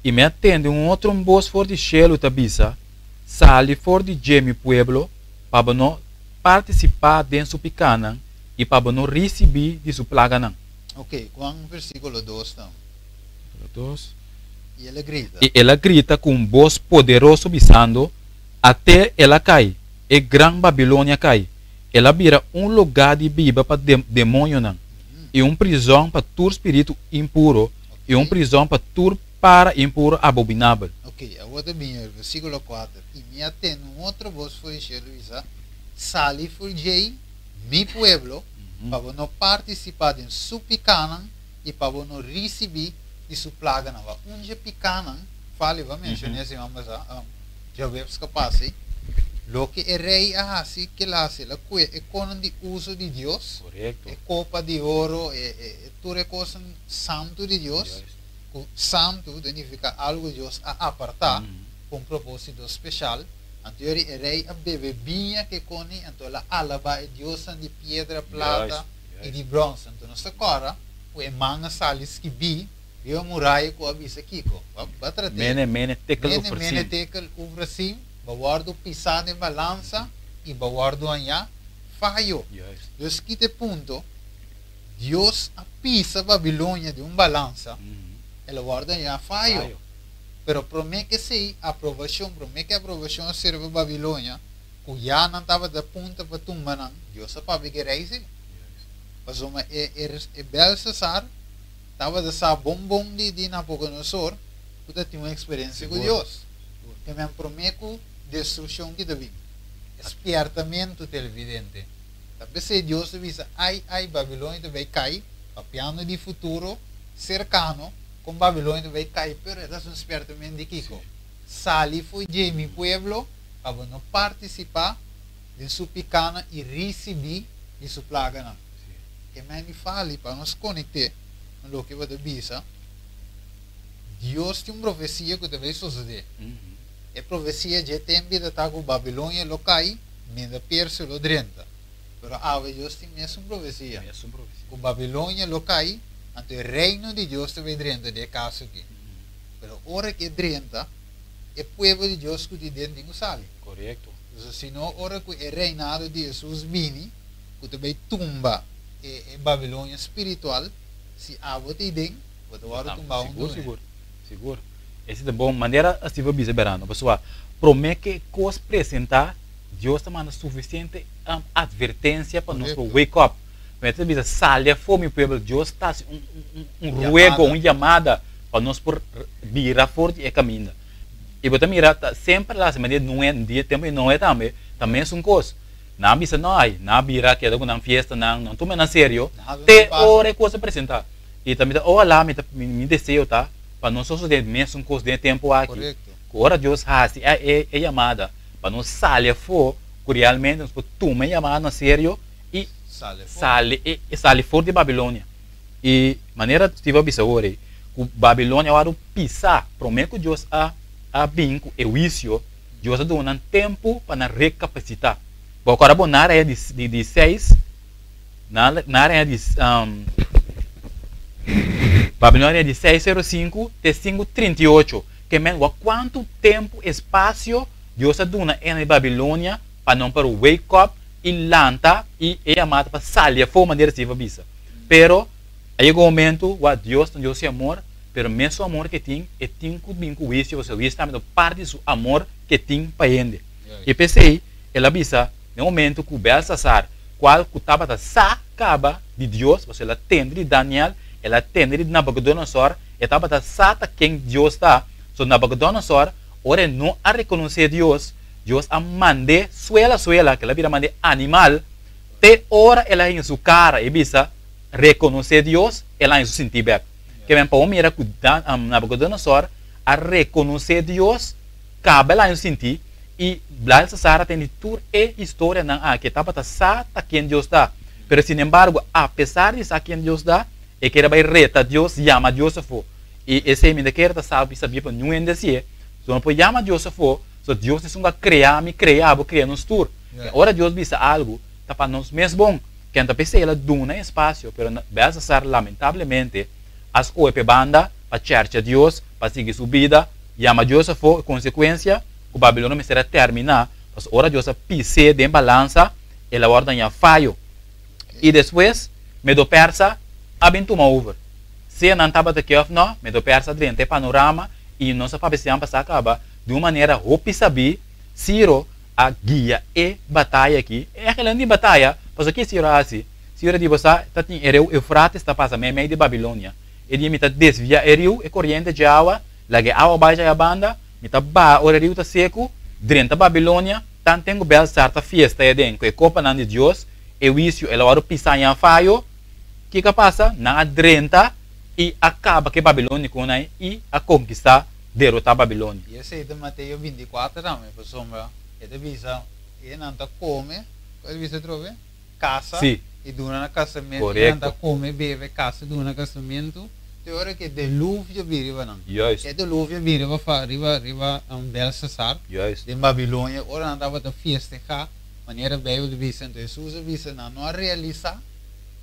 I mi a tende un otro bos for di shelu ta bisa, Sali for di dje, mi pueblo, pa bo no partisipá den su pikánan i pa bo no risibí di su plaganan. Ok, Juan versíkulo dos ta. Versíkulo dos. I el a grita. I el a grita ku un bos poderoso bisando, Até el a kai, e gran Babilonia kai! El a bira un lugá di biba pa demoñonan, i un prizòn pa tur spiritu impuro, i un prizòn pa tur para impuro abobinabel. Ok, awor ta bini e versíkulo kuater, I mi a tende un otro bos for di shelu bisa, Sali for djei, mi pueblo, pa bo no partisipá den su pikánan i pa bo no risibí di su plaganan. Wak, un dje pikánan, Fali bo a menshoné siman pasá, djaweps ka pasa ei, loke e rei a hasi, kel a hasi? El a kue e konan di uso di Dios, e kopa di oro, e tur e kosnan santu di Dios, ku santu ta nifiká algu Dios a apartá pa un propósito speshal. Anto yori e rei a bebe biña ku e koni, anto el a alabá e diosnan di piedra, plata i di bròns. Anto nos ta kòrda ku e man a sali skibí riba muraya ku a bisa kiko? Bo a trat'é. Mene, mene, tekel Mene, ufrasim. mene, tekel ufrasim, bo a wòrdu pisá den balansa i bo a wòrdu hañá fayo. Dus kita e punto? Dios a pisa Babilonia den un balansa, el a wòrdu hañá fayo. Pero promé ku esei aprobashon, promé ku e aprobashon a sirbi Babilonia, ku ya nan tabata punta pa tumba nan, Dios a papia ku e rei sí. Pasobra e e Belsasar tabata sa bon bon di di Nabucodonosor ku ta tin un eksperensia ku Dios. Ke men promé ku destrukshon ki ta bin, e spièrtamentu televidente. Ta p'esei Dios ta bisa, Ai, ai, Babilonia ta bai kai, papiando di futuro serkano, kon Babilonia ta bai kai, pero e ta hasi un spièrtamentu di kiko? Sali for dje, mi pueblo, pa bo no partisipá den su pikánan i risibí di su plaganan. E men di fali pa nos konekt'é na loke bo ta bisa, Dios tin un profesia ku ta bai sosodé. E profesia dje tempu ta ta ku Babilonia lo kai, Mientras Persia lo drenta. Pero awe Dios tin mesun profesia. Mesun profesia. Ku Babilonia lo kai, anto e reino di Dios ta bai drenta den e kas aki. Pero ora ku e drenta, e pueblo di Dios ku tin den tin ku sali. Korekto. Pasobra si no, ora ku e reinado di Hesus bini, ku ta bai tumba e Babilonia spiritual, si abo ta ei den, bo ta wòrdu tumbá huntu Sigur, sigur. Sigur. Esi ta bon manera así bo bisa Berano, pasobra promé ku e kos presentá, Dios ta manda sufisiente atvertensia pa nos por wake up. Promé ta bisa, Sali afó, mi pueblo. Dios ta hasi un ruego, un yamada pa nos por bira for di e kaminda. I bo ta mira ta semper ta hasi manera Noe, di e tempu di Noe tambe, ta mesun kos. Nan a bisa no ai, nan a bira keda ku nan fiestanan, nan tuma nan serio, te ora e kos a presentá. I ta mi ta, ohalá mi ta, mi deseo ta pa nos sosodé mesun kos den e tempu aki, ku ora Dios hasi e e yamada pa nos sali afó, ku realmente nos por tuma e yamada na serio i sali e sali for di Babilonia. I manera Steve a bisa awor ei, ku Babilonia a wòrdu pisá promé ku Dios a a bin ku e huisio, Dios a duna nan tempu pa nan rekapasitá. Bo a kòrda bo na área di di seis? Na na área di Babilonia di seis sero sinku te sinku trinta i ocho. Ke men wak kuantu tempu, espasio, Dios a duna e na Babilonia pa nan por wake up i lanta i e yamada pa sali afó manera Steve a bisa. Pero a yega un momento wak Dios ta un Dios di amor, pero mesun amor ke tin, e tin ku bin ku huisio pasobra huisio tambe ta un parti di su amor ke tin pa hende. I p'esei el a bisa den momento ku Belsasar, kual ku tabata sa kaba di Dios, pasobra el a tende di Daniel, el a tende di Nabucodonosor, e tabata sa ta ken Dios ta. So Nabucodonosor, ora e no a rekonosé Dios, Dios a mand'é suela suela, ku el a bira mand'é animal, te ora el a haña su kara i bisa rekonosé Dios, el a haña su sintí bèk. Ke men pa bo mira ku Nabucodonosor a rekonosé Dios, kaba el a haña su sintí, I Belsasar a tende tur e historianan aki. E tabata sa ta ken Dios ta. Pero sinembargo, apesar di sa ken Dios ta, e kere bai reta Dios, yama Dios afó. I esei mi ta kere ta sabi sabia pa niun hende hasié. So no por yama Dios afó, so Dios esun ku a krea mi, krea bo, krea nos tur. I ora Dios bisa algu, ta pa nos mes bon. Ken ta p'esei el a duna espasio, pero Belsasar lamentablemente a skohe p'e banda pa chèrcha Dios. pa sigui su bida, yama Dios afó, e konsekuensia ku Babilonia mester a terminá, pasobra ora Dios a pis'é den balansa, el a wòrdu dañá fayo. I despues, Medo-Persa a bin tuma over. Sea nan tabata ke òf nò, Medo-Persa a drenta e panorama i nos a papia siman pasá kaba, di un manera hopi sabí, Siro a guia e bataya aki. E egelan di bataya, pasobra ke Siro a hasi? Siro a di, Bo sa, ta tin e riu Eufrates ta pasa meimei di Babilonia. E di, Mi ta desviá e riu, e koriente dje awa, laga e awa bai djaya banda, mi ta baha ora e riu ta seku, drenta Babilonia, tanten ku Belsar ta fiesta aden ku e kopanan di Dios, e wisio el a wòrdu pisá ña fayo. Kiko a pasa? Nan a drenta i a kaba ku e babilonikonan i a konkistá, derotá Babilonia. I esei ta Mateo 24 tambe, pasobra e ta bisa e nan ta kome, ku e ta bisa atrobe? Kasa i duna na kasamentu, e nan ta kome, bebe, kasa i duna na kasamentu, te ora ku e deluvio bin riba nan. E deluvio bin riba riba riba Belsasar den Babilonia, ora nan tabata fiestehá, manera Beibel ta bisa. Anto Hesus a bisa nan no a realisá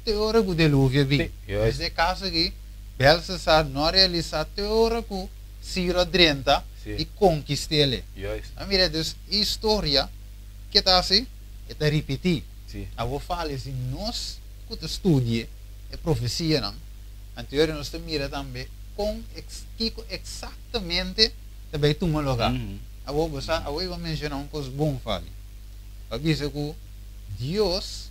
te ora ku deluvio bin. Entonces e kaso aki Belsasar no a realisá te ora ku Siro a drenta i konkist'el. A mira, dus e historia ke ta hasi? E ta ripití. Awor fala si nos ku ta studia e profesianan anterior nos ta mira tambe kon kiko eksaktamente ta bai tuma lugá. Awor bo sa, awor i bo menshoná un kos bon, Fali. Bo a bisa ku Dios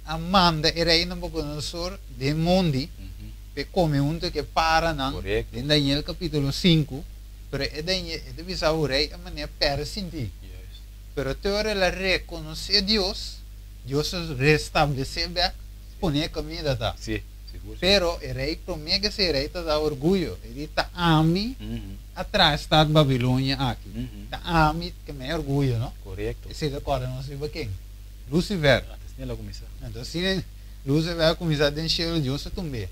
a manda e rei Nabucodonosor den mondi pa e kome huntu ku e paranan den Daniel kapítulo sinku, pero e Daniel e ta bisa ku rei a manera pèrdè sintí. Pero te ora el a rekonosé Dios, Dios a restablesé bèk pone e kaminda ta. Pero e rei promé ke esei rei ta da orguyo, e di, Ta ami a traha e stat Babilonia aki. Ta ami ke mi orguyo, no? Esei ta kòrda nos riba ken? Lucifer. Anto asina Lucifer a kuminsá den shelu, Dios a tumb'é.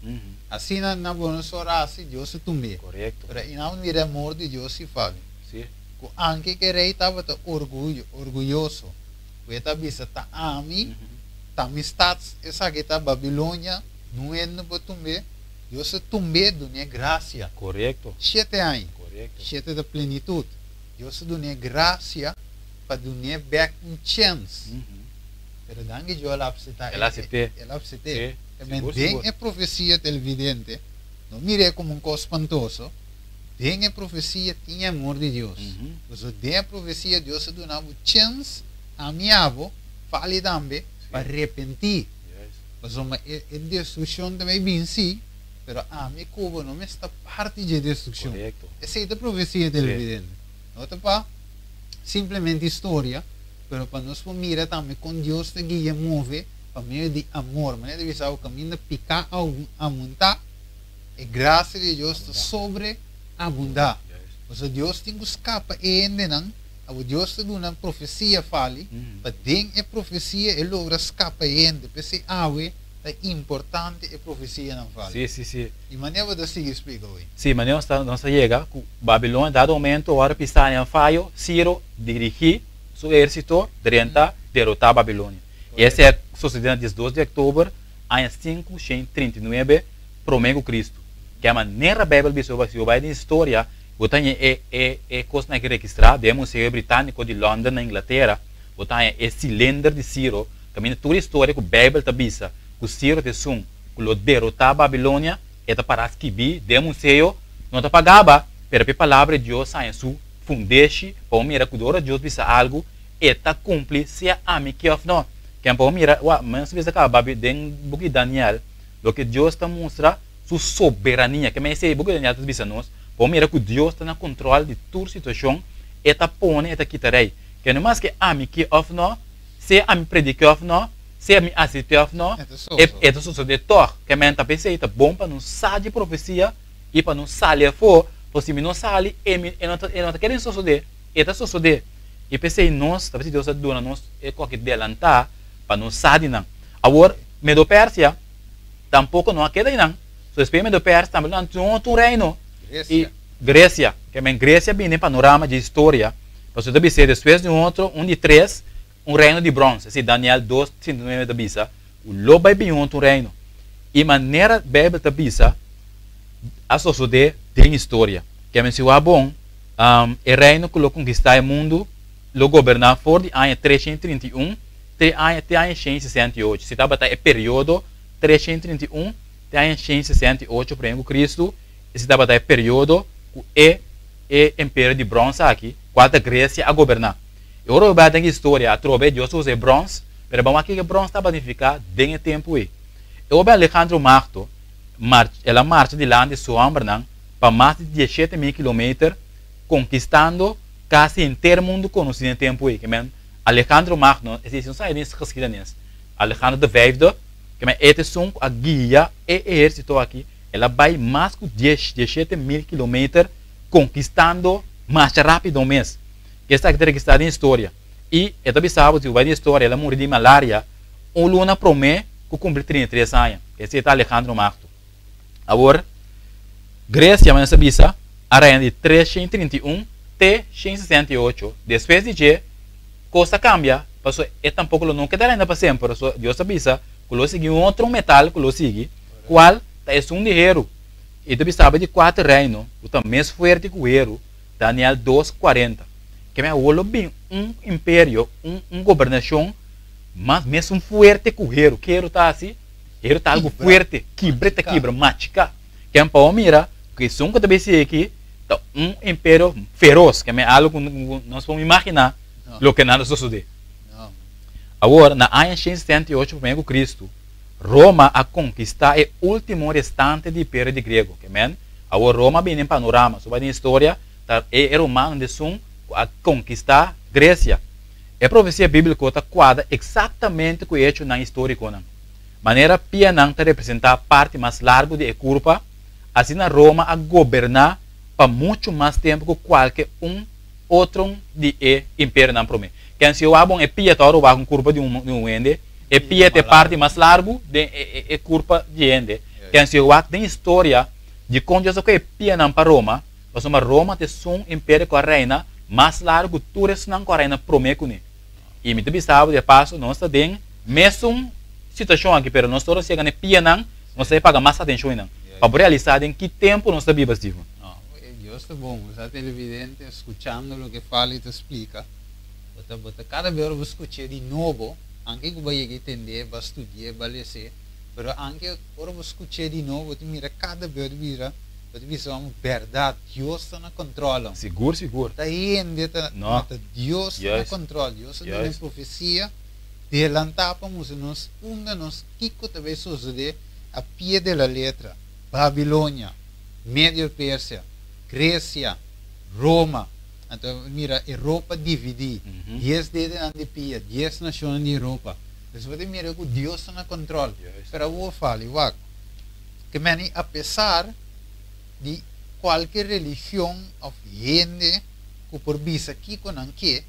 Asina Nabucodonosor a hasi, Dios a tumb'é. Pero i nan mira e amor di Dios si Fabio. Ku anke ku e rei tabata orguyoso, ku e ta bisa, Ta ami, ta mi stat, esaki ta Babilonia, no hende por tumb'é. Dios a tumb'é, dun'é grasia. Shete aña. Shete ta plenitut. Dios a dun'é grasia pa dun'é bèk un chèns. Pero danki Dios el a apseptá. El a asept'é. El a apsept'é. Den e profesia televidente, no mir'é komo un kos spantoso. Den e profesia tin e amor di Dios. Pasobra den e profesia Dios a duna bo chens, ami abo, fali tambe, pa repentí. Pasobra e destrukshon ta bai bin sí, pero ami ku bo no mester ta parti dje destrukshon. Esei ta profesia televidente. No ta pa simplemente historia, pero pa nos por mira tambe kon Dios ta guia move pa medio di amor. Manera ta bisa bo kaminda piká a amuntá. E grasia di Dios ta sobre abundá. Pasobra Dios tin ku skapa e hendenan, abo Dios ta duna profesia fali, pa den e profesia e logra skapa e hende. P'esei awe ta importante e profesianan fali. Sí, sí, sí. I manera bo ta sigui splika hoy? Sí, manera nos ta nos ta yega ku Babilonia dado momento ora pisa nan fayo, Siro dirigí su ehérsito drenta derotá Babilonia. I esei a sosodé na 12 di òktober aña 539. Promé ku Kristu. Ke manera Beibel bisa bo, si bo bai den historia, bo ta haña e e e kosnan aki registrá den e Museo Britániko di London na Inglatera, bo ta haña e silender di Siro, kaminda tur historia ku Beibel ta bisa ku Siro ta esun ku lo derotá Babilonia, e ta pará skibí den e museo. No ta pagaba, pero pa e Palabra di Dios haña su fundeshi pa bo mira ku ora Dios bisa algu, e ta kumpli sea ami ke òf no. Ken pa bo mira, wak, mi a bisa kaba den buki di Daniel, Loke Dios ta mustra su soberania. Ke mester esei? Buki Daniel ta bisa nos, Bo mira ku Dios ta na kontrol di tur situashon, e ta pone, e ta kita rei. Ke no maske ami ke òf nò, sea ami predik'é òf nò, sea mi asept'é òf nò, e ta sosodé tòg. Ke men ta p'esei ta bon pa nos sa di profesia i pa nos sali afó, pasobra si mi no sali, e no ta e no ta kere sosodé, e ta sosodé. I p'esei nos, ta p'esei Dios a duna nos e koki delantá pa nos sa di nan. Awor, Medo-Persia tampoco no a keda einan. So despues Medo-Persia tambe lo nan otro un reino. Grecia. I Grecia. Ke men Grecia bini den panorama dje historia, pasobra ta bis'é despues di un otro, un di tres, un reino di brons. Esei Daniel dos, 39 ta bisa, ku lo bai bini un otro reino. I manera Bijbel ta bisa, A sosodé den historia. Ke men si wak bon, e reino ku lo konkistá e mundu lo goberná for di aña 331 te aña te aña 168. Si tabata e periodo 331 te aña 168 promé ku Kristu, esei tabata e periodo ku e e imperio di bròns aki, kual ta Gresia, a goberná. E ora bo bai den historia, atrobe Dios a usa e bròns, pero ban wak kiko e bròns tabata nifiká den e tempu ei. E ora Alejandro Magno Mar, el a marcha dilanti su hòmbernan pa mas di 17.000 kilometer, konkistando kasi henter mundu konosí den e tempu ei. Ke men, Alejandro Magno, esei si no sa den geschiedenis, Alejandro de Vijfde, ke men e ta esun ku a guia e ehérsito aki, el a bai mas ku dies, 17.000 kilometer konkistando masha rápido mes. Esaki ta registrá den historia. I e ta bisa bo, si bo bai den historia, el a muri di malaria un luna promé ku kumpli 33 aña. Esei ta Alejandro Magno. Awor, Grecia, manera sa bisa, a reina di 331 te 168. Despues di dje, kos a kambia, pasobra e tampoko lo no keda reina pa semper. So, Dios a bisa ku lo sigui un otro metal ku lo sigui, kual ta esun di heru. I ta bisa di kuater reino ku ta mes fuerte ku heru, Daniel dos, 40. Keme awor lo bin un imperio, un gobernashon mas mesun fuerte ku heru. Ke heru ta hasi? Heru ta algu fuerte, kibra ta kibra, machiká. Ken pa bo mira ku esun ku ta besi aki ta un imperio feros, keme algu ku nos por imaginá loke nan ta sosodé. Awor, na aña 178 promé ku Kristu, Roma a konkistá e último restante di imperio di griego. Kemen, awor Roma a bini den panorama. So bai den historia, ta e romanonan esun ku a konkistá Gresia. E profesia bíbliko ta kuadra eksaktamente ku e echonan histórikonan. Manera pianan ta representá parti mas largu di e kurpa, asina Roma a goberná pa muchu mas tempu ku kualke un otro di e imperionan promé. Ken si wak bon e pia ta ora wak un kurpa di un hende, e pia ta e parti mas largu den e kurpa di hende. Ken si wak den historia dikon Dios a kohe e pianan pa Roma, pasobra Roma ta esun imperio ku a reina mas largu ku tur esnan ku a reina promé kuné. I mi ta bisa bo di paso, nos ta den mesun situashon aki, pero nos ora siega na e pianan, nos ta e paga mas atenshon einan, pa bo realisá den ki tempu nos ta biba, Steven. No, e Dios ta bon. Bo sa televidente skuchando loke Fali ta splika, bo ta bo ta kada bes ora bo skuch'é di nobo, anke ku bo a yega e tend'é, bo a studi'é, bo a les'é, pero anke ora bo skuch'é di nobo, bo ta mira kada bes bo ta bira, bo ta bisa amo bèrdat, Dios ta na kòntròl. Sigur, sigur. Ta hende ta, No. no ta Dios ta na Juist. kòntròl. Dios a duna Juist. profesia delantá pa mustra nos unda nos kiko ta bai sosodé a pie de la letra. Babilonia, Medio Persia, Grecia, Roma. Anto mira Europa dividí, dies dedenan di pia, dies nashonnan di Europa. Pues bo ta mira ku Dios ta na kòntròl. Juist. Pero awor fali, wak, ke meni apesar di kualke religion òf hende ku por bisa kiko nan ke,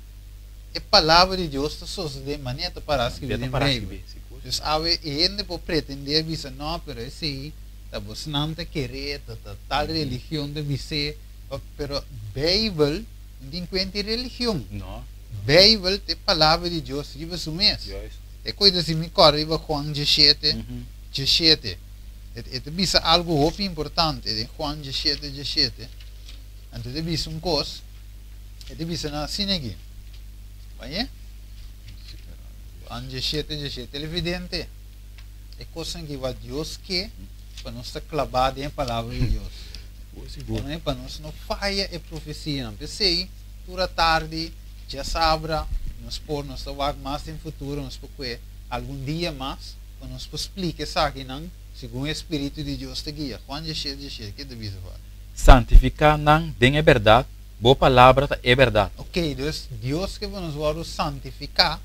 e Palabra di Dios ta sosodé manera ta pará skibí den Beibel. Dus awe e hende por pretendé bisa, No, pero esei ta bosnan ta keré, ta ta tal religion ta bis'é. Pero Beibel no tin kuenta di religion. Beibel ta e Palabra di Dios riba su mes. E koe ta si mi kòrda riba Juan 17, 17. E ta bisa algu hopi importante den Juan 17, 17. Anto e ta bisa un kos. E ta bisa nan asina aki. Bañ'é? Juan 17, 17. Televidente, e kosnan ki wak Dios ke pa nos ta klabá den e Palabra di Dios. Amen. Pa nos no faya e profesianan. P'esei, tur atardi, djasabra, nos por, nos ta wak mas den futuro, nos por kue algun dia mas pa nos por splika esakinan segun e Spiritu di Dios ta guia. Juan 17, 17, ke ta bisa, Padre? Santifiká nan den e bèrdat, Bo palabra ta e bèrdat. Ok, dus Dios ke pa nos wòrdu santifiká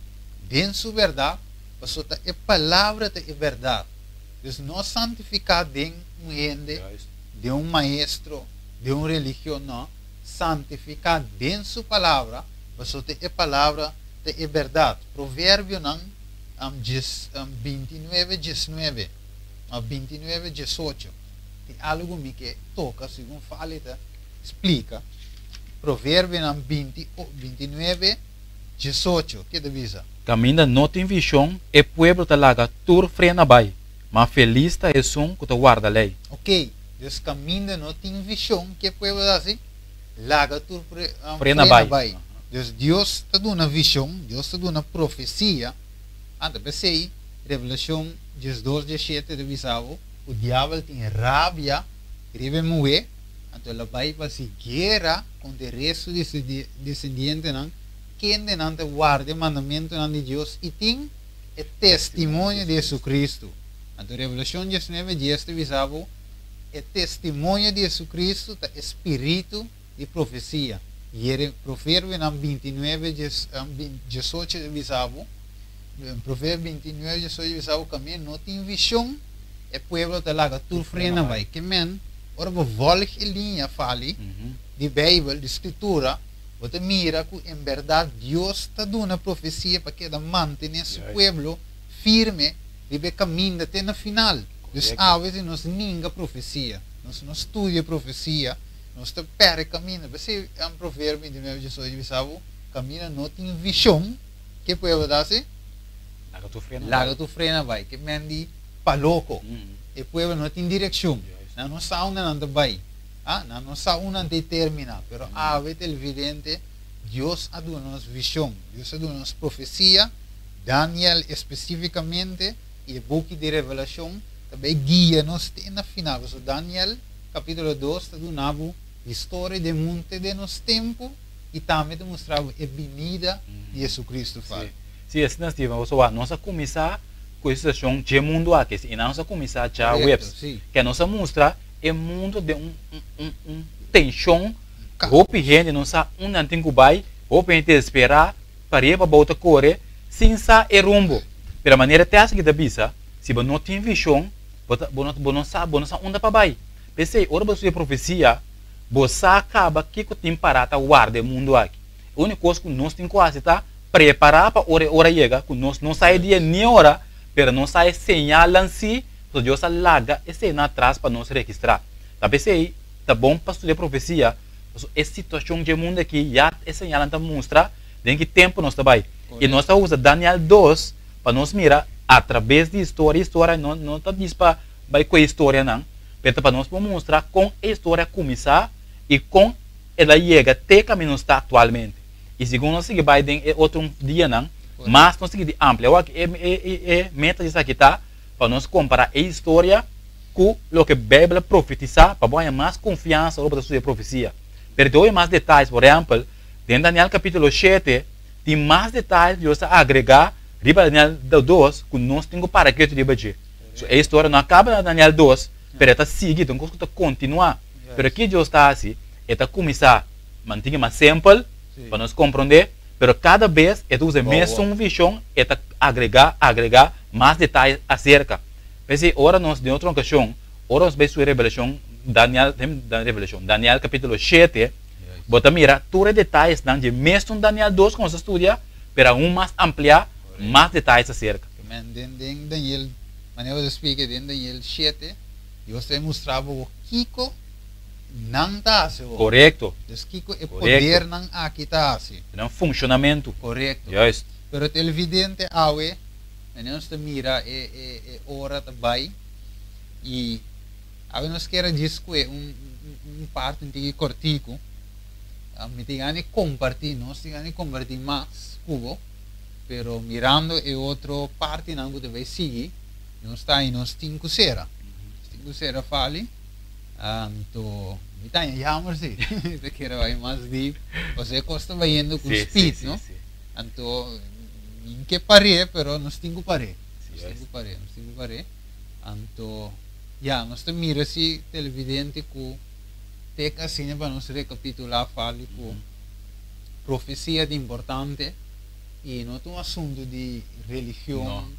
den Su bèrdat, pasobra ta e palabra ta e bèrdat. Dus no santifiká den un hende, den un maestro, den un religion, no, santifiká den Su palabra, pasobra ta e palabra ta e bèrdat. Proverbionan 29, 19 òf 29, 18, tin algu mi ke toka segun Fali ta Splika. Proverbionan 20, 29, 18, ke ta bisa? Kaminda no tin vishon, e pueblo ta laga tur frena bai, ma felis ta esun ku ta warda lei. Ok, Dus kaminda no tin vishon, ke pueblo ta hasi? Laga tur Frena frena bai. bai. Dus Dios ta duna vishon, Dios ta duna profesia. Anta p'esei Revelashon 12, 17 ta bisa bo ku diabel tin rabia riba e muhé, anto el a bai pa hasi guera kontra e restu di su desendientenan, kendenan ta warda e mandamentunan di Dios i tin e testimonio di Hesukristu. Anto Revelashon 19, 10 ta bisa bo, E testimonio di Hesukristu ta e spiritu di profesia. Jere Proverbionan 29, 18 ta bisa bo, Proverbio 29, 18 ta bisa bo, Kaminda no tin vishon, e pueblo ta laga tur frena bai. Ke men, ora bo vòlg e liña fali di Beibel, di Skritura, bo ta mira ku en bèrdat Dios ta duna profesia pa keda mantené su pueblo firme riba e kaminda te na final. Dus awe si nos ninga profesia, nos no studia profesia, nos ta pèrdè kaminda. P'esei un proverbio 29, 18 bisa bo, Kaminda no tin vishon, ke pueblo ta hasi? Laga tur frena bai. Laga tur frena bai. Ke men di pa loko. E pueblo no tin direkshon. Nan no sa unda nan ta bai. Nan no sa unda nan ta terminá. Pero awe televidente, Dios a duna nos vishon. Dios a duna nos profesia. Daniel espesífikamente i e buki di Revelashon ta bai guia nos te na final. Pasobra Daniel kapítulo 2 ta duna bo historia di e mundu te den nos tempu i tambe ta mustra bo e binida di Jesucristo. Sí, sí, asina Steven, pasobra nos a kuminsá ku e situashon dje mundu aki, i nos a kuminsá djaweps, ke nos a mustra e mundu den un un un tenshon, hopi hende no sa unda nan tin ku bai, hopi hende ta desesperá, Pariba pa bou ta kore sin sa e rumbo. Pero manera tèst aki ta bisa, si bo no tin vishon, bo ta bo no bo no sa bo no sa unda pa bai. P'esei, ora bo studia profesia, bo sa kaba kiko tin pará ta warda e mundu aki. E úniko kos ku nos tin ku hasi ta prepará pa ora e ora yega, ku nos no sa e dia ni e ora, pero nos sa e señalnan sí, pasobra Dios a laga eseinan atras pa nos registrá. Ta p'esei ta bon pa studia profesia, pasobra e situashon dje mundu aki ya e señalnan ta mustra Den ki tempu nos ta bai? I nos ta usa Daniel 2 pa nos mira atrabes di historia. Historia no no ta dis pa bai ku e historianan, pero ta pa nos por mustra kon e historia a kuminsá i kon el a yega te kaminda nos ta aktualmente. I segun nos sigui bai den e otro dianan, mas nos sigui di amplia. Awor e e e meta di esaki ta pa nos kompará e historia ku loke Beibel a profetisá pa bo haña mas konfiansa ora bo ta studia profesia. Pero te hopi mas detayes, por ehèmpel, Den Daniel capítulo 7 tin mas detaye ku Dios a agregá riba Daniel 2 ku nos tin ku para ketu riba dje. So e historia no a kaba na Daniel 2, pero e ta sigui, ta un kos ku ta kontinuá. Pero ki Dios ta hasi? E ta kuminsá mantin'e mas simpel pa nos komprondé, pero kada bes e ta usa e mesun vishon, e ta agregá, agregá mas detaye aserka. P'esei ora nos den otro okashon, ora nos bai studia Revelashon, Daniel, Revelashon, Daniel capítulo 7, Bo ta mira tur e detayesnan dje mesun Daniel 2 ku nos a studia, pero aun mas ampliá, mas detayes aserka. Men, den den Daniel, manera bo ta splika den Daniel 7, Dios ta mustra bo kiko nan ta hasi awor. Korekto. Dus kiko e podernan aki ta hasi. Nan funshonamentu. Korekto. Juist. Pero ta evidente awe, manera nos ta mira e e e ora ta bai i. Awe nos kier a djis kue un un parti un tiki kortiku. Mi tin gana di kompartí, nos tin gana di kompartí mas ku bo, pero mirando e otro partinan ku ta bai sigui, nos ta i nos tin ku sera. Nos tin ku sera fali. Anto mi ta haña jammer si, mi ta kere bai mas diep, pasobra e kos ta bayendo ku speed, no? Anto mi ke par'é, pero nos tin ku par'é. Nos tin ku par'é, nos tin ku par'é. Anto, ya, nos ta mira si televidente ku tek asina pa nos rekapitulá fali ku profesia ta importante i no ta un asuntu di religion,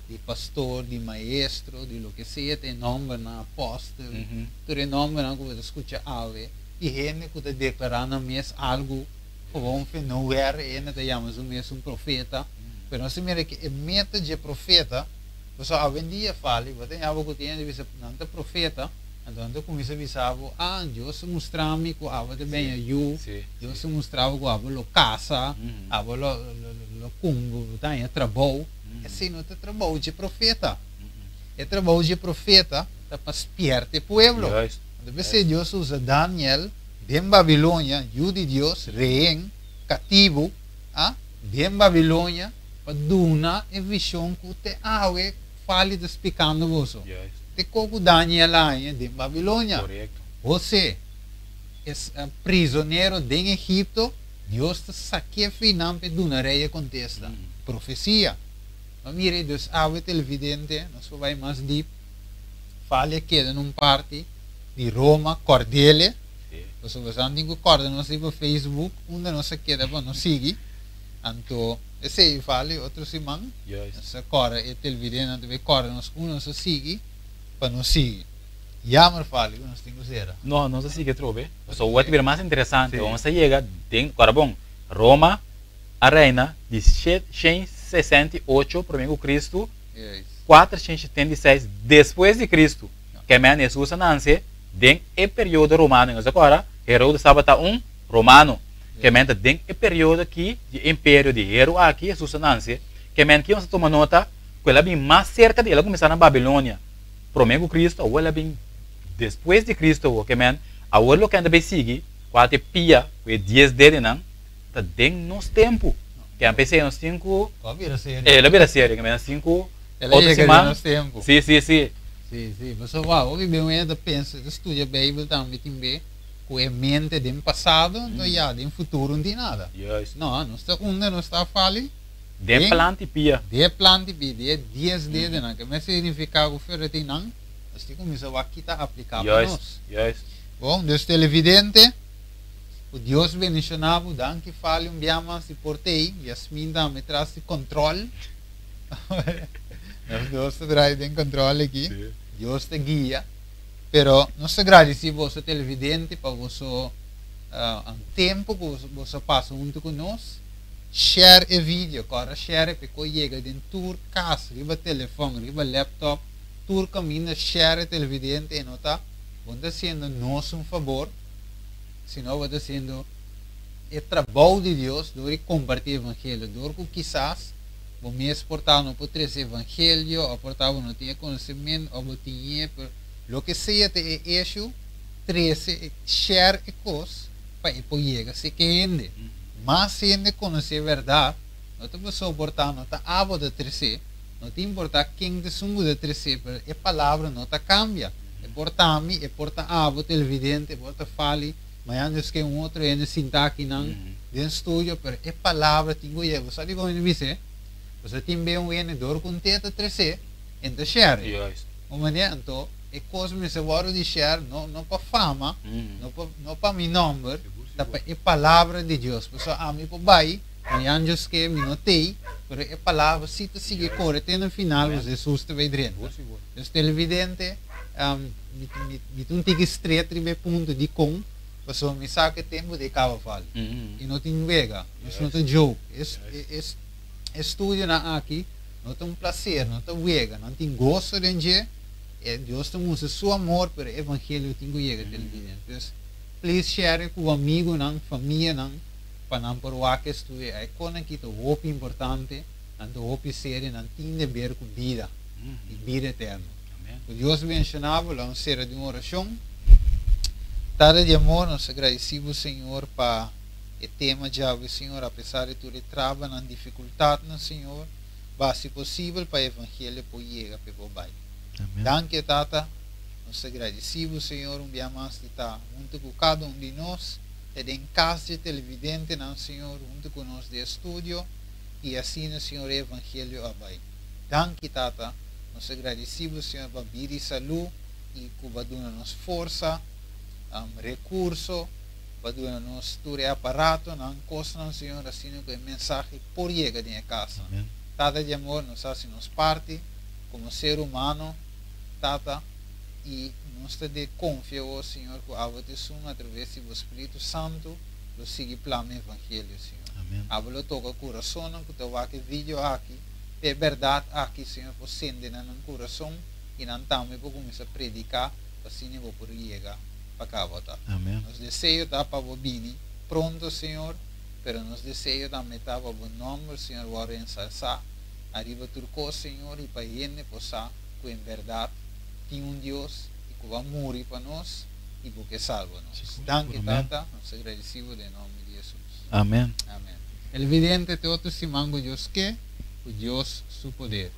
di pastor, di maestro, di loke sea, ta e nòmbernan, apòstel, tur e nòmbernan ku bo ta skucha awe i hende ku ta deklará nan mes algu gewoon fe nowhere, e hende ta yama su mes un profeta, pero nos ta mira ku e meta dje profeta. Pasobra awendia fali, bo ta ña bo ku tin hende bisa nan ta profeta, anto nan ta kuminsá bisa bo, ah, Dios a mustra mi ku abo ta beña yu, Dios a mustra bo ku abo lo kasa, abo lo lo bo ta haña trabou. Esei no ta trabou dje profeta. E trabou dje profeta ta pa spierta e pueblo. Debe Dios usa Daniel den Babilonia, yu di Dios, rehen, katibu, ah, den Babilonia, pa duna e vishon ku te awe Fali ta splikando boso. Te ku Daniel a den Babilonia. José, es prizonero den Egipto, Dios ta sak'é finan pa duna rei e kontesta. Profesia. Ma mira, dus awe televidente, nos por bai mas diep. Fali a keda na un parti di Roma, Cordele. Pasobra boso tin ku kòrda nos riba Facebook, unda nos a keda pa nos sigui. Anto, esei Fali, otro siman, nos a kòrda e televidentenan ta bai kòrda nos unda nos a sigui pa nos sigui. Jammer Fali ku nos tin ku sera. No, nos a sigui atrobe. Pasobra wou a ta bira mas interesante. Nos a yega den, kòrda bon, Roma a reina di 168 promé ku Kristu, 476 despues di Kristu. Kèmen Hesus a nanse den e periodo romano. Nos a kòrda, Herodes tabata un romano. Kèmen ta den e periodo aki di e imperio di Heru aki Hesus a nanse. Kèmen ki nos a tuma nota ku el a bin mas serka di el a kuminsá na Babilonia promé ku Kristu, awor el a bin despues di Kristu awor. Kèmen awor loke nan ta bai sigui, kual ta e pia ku e dies dedenan, ta den nos tempu. Kèmen p'esei nos tin ku. El a bira serio. El a bira serio. Kèmen nos tin ku. El a yega den nos tempu. Sí, sí, sí. Sí, sí. Pasobra wou, hopi be un hende ta pensa, ta studia Beibel tambe tin be ku e mente den pasado, anto ya den futuro no tin nada. Juist. No, nos ta unda nos ta fali? Den planta i pia. Den planta i pia, den e dies dedenan, ke mester signifiká ku fuera tin nan, nos tin kuminsá wak kita apliká pa nos. Juist, juist. Bon, dus televidente, ku Dios bendishoná bo, danki fali un bia mas di por t'ei, Yasmin tambe tras di kòntròl. Nos dos ta draai den control aki. Sí. Dios ta guia. Pero nos ta gradeci boso televidente pa boso uh, tempo ku boso pasa hunto ku nos. Share e video, kòrda share pa e yega den tur kas, riba telefòn, riba laptop, tur kaminda share e televidente e no ta bo no ta hasiendo nos un fabor, sino bo ta hasiendo e trabou di Dios dor di kompartí evangelio, dor ku kisas bo mes por ta no por trese evangelio o por ta bo no tin e konosementu o bo tin e pero loke sea ta e issue trese share e kos pa e por yega seke hende. Mas hende konosé e bèrdat no ta pasobra por ta no ta abo ta tresé no ta importá ken ta esun ku ta tresé pero e palabra no ta kambia e por ta mi e por ta abo televidente e por ta Fali mañana Dios ke un otro hende sinta akinan den studio pero e palabra tin ku yega. Bo sa dikon mi ta bis'é? Pasobra tin be un hende dor ku un te ta tres'é, en ta share. Un manera anto e kos mester wòrdu di share no no pa fama, no pa no pa mi nòmber, ta pa e palabra di Dios. Pasobra ami por bai, mañana Dios ke mi no t'ei, pero e palabra si ta sigui kore te na final pasobra Hesus ta bai drenta. Dus televidente, mi ta un tiki stret riba e punto dikon. Pasobra mi sa ku e tempu ta e kaba fali. I no tin wega. Nos no ta joke. E studionan aki no ta un plaser, no ta wega. Nan tin goso den dje. E Dios ta mustra su amor, pero e evangelio tin ku yega te lidia. Pues, please share e ku bo amigunan, famianan, pa nan por wak e studio. E konan aki ta hopi importante, nan ta hopi serio, nan tin deber ku bida i bida eterno. Ku Dios benshoná bo, laga nos sera di un orashon. Tata di amor, nos ta gradisí bo, Señor, pa e tema djawe, Señor, apesar di tur e trabanan, difikultatnan, Señor, bo hasi posibel pa e evangelio por yega p'e por bai. Danki, Tata. Nos ta gradisí bo, Señor, un bia mas di ta huntu ku kada un di nos, te den kas dje televidentenan, Señor, huntu ku nos den e studio, i asina, Señor, e evangelio a bai. Danki, Tata. Nos ta gradisí bo, Señor, pa bida i salú i ku bo a duna nos forsa, rekurso, bo a duna nos tur e aparatonan, kosnan, Señor, asina ku e mensahe por yega den e kasnan. Tata di amor, nos hasi nos parti komo ser humano, Tata, i nos ta de konfia bo, Señor, ku abo ta esun atraves di bo Spiritu Santu lo sigui plama e evangelio, Señor. Abo lo toka kurasonnan ku ta wak e video aki. E bèrdat aki, Señor, por sende na nan kurason i nan tambe por kuminsá prediká pa asina bo por yega pa kaba, Tata. Nos deseo ta pa bo bini pronto, Señor, pero nos deseo tambe ta pa bo nòmber, Señor, wòrdu ensalsá ariba tur kos, Señor, i pa hende por sa ku en bèrdat tin un Dios i ku bo a muri pa nos. I bo ke salba nos. Sigur, Danki, amen. Tata, nos ta gradisí bo den nòmber di Hesus. Amen. Amen. Televidente, te otro siman ku Dios ke, ku Dios su poder.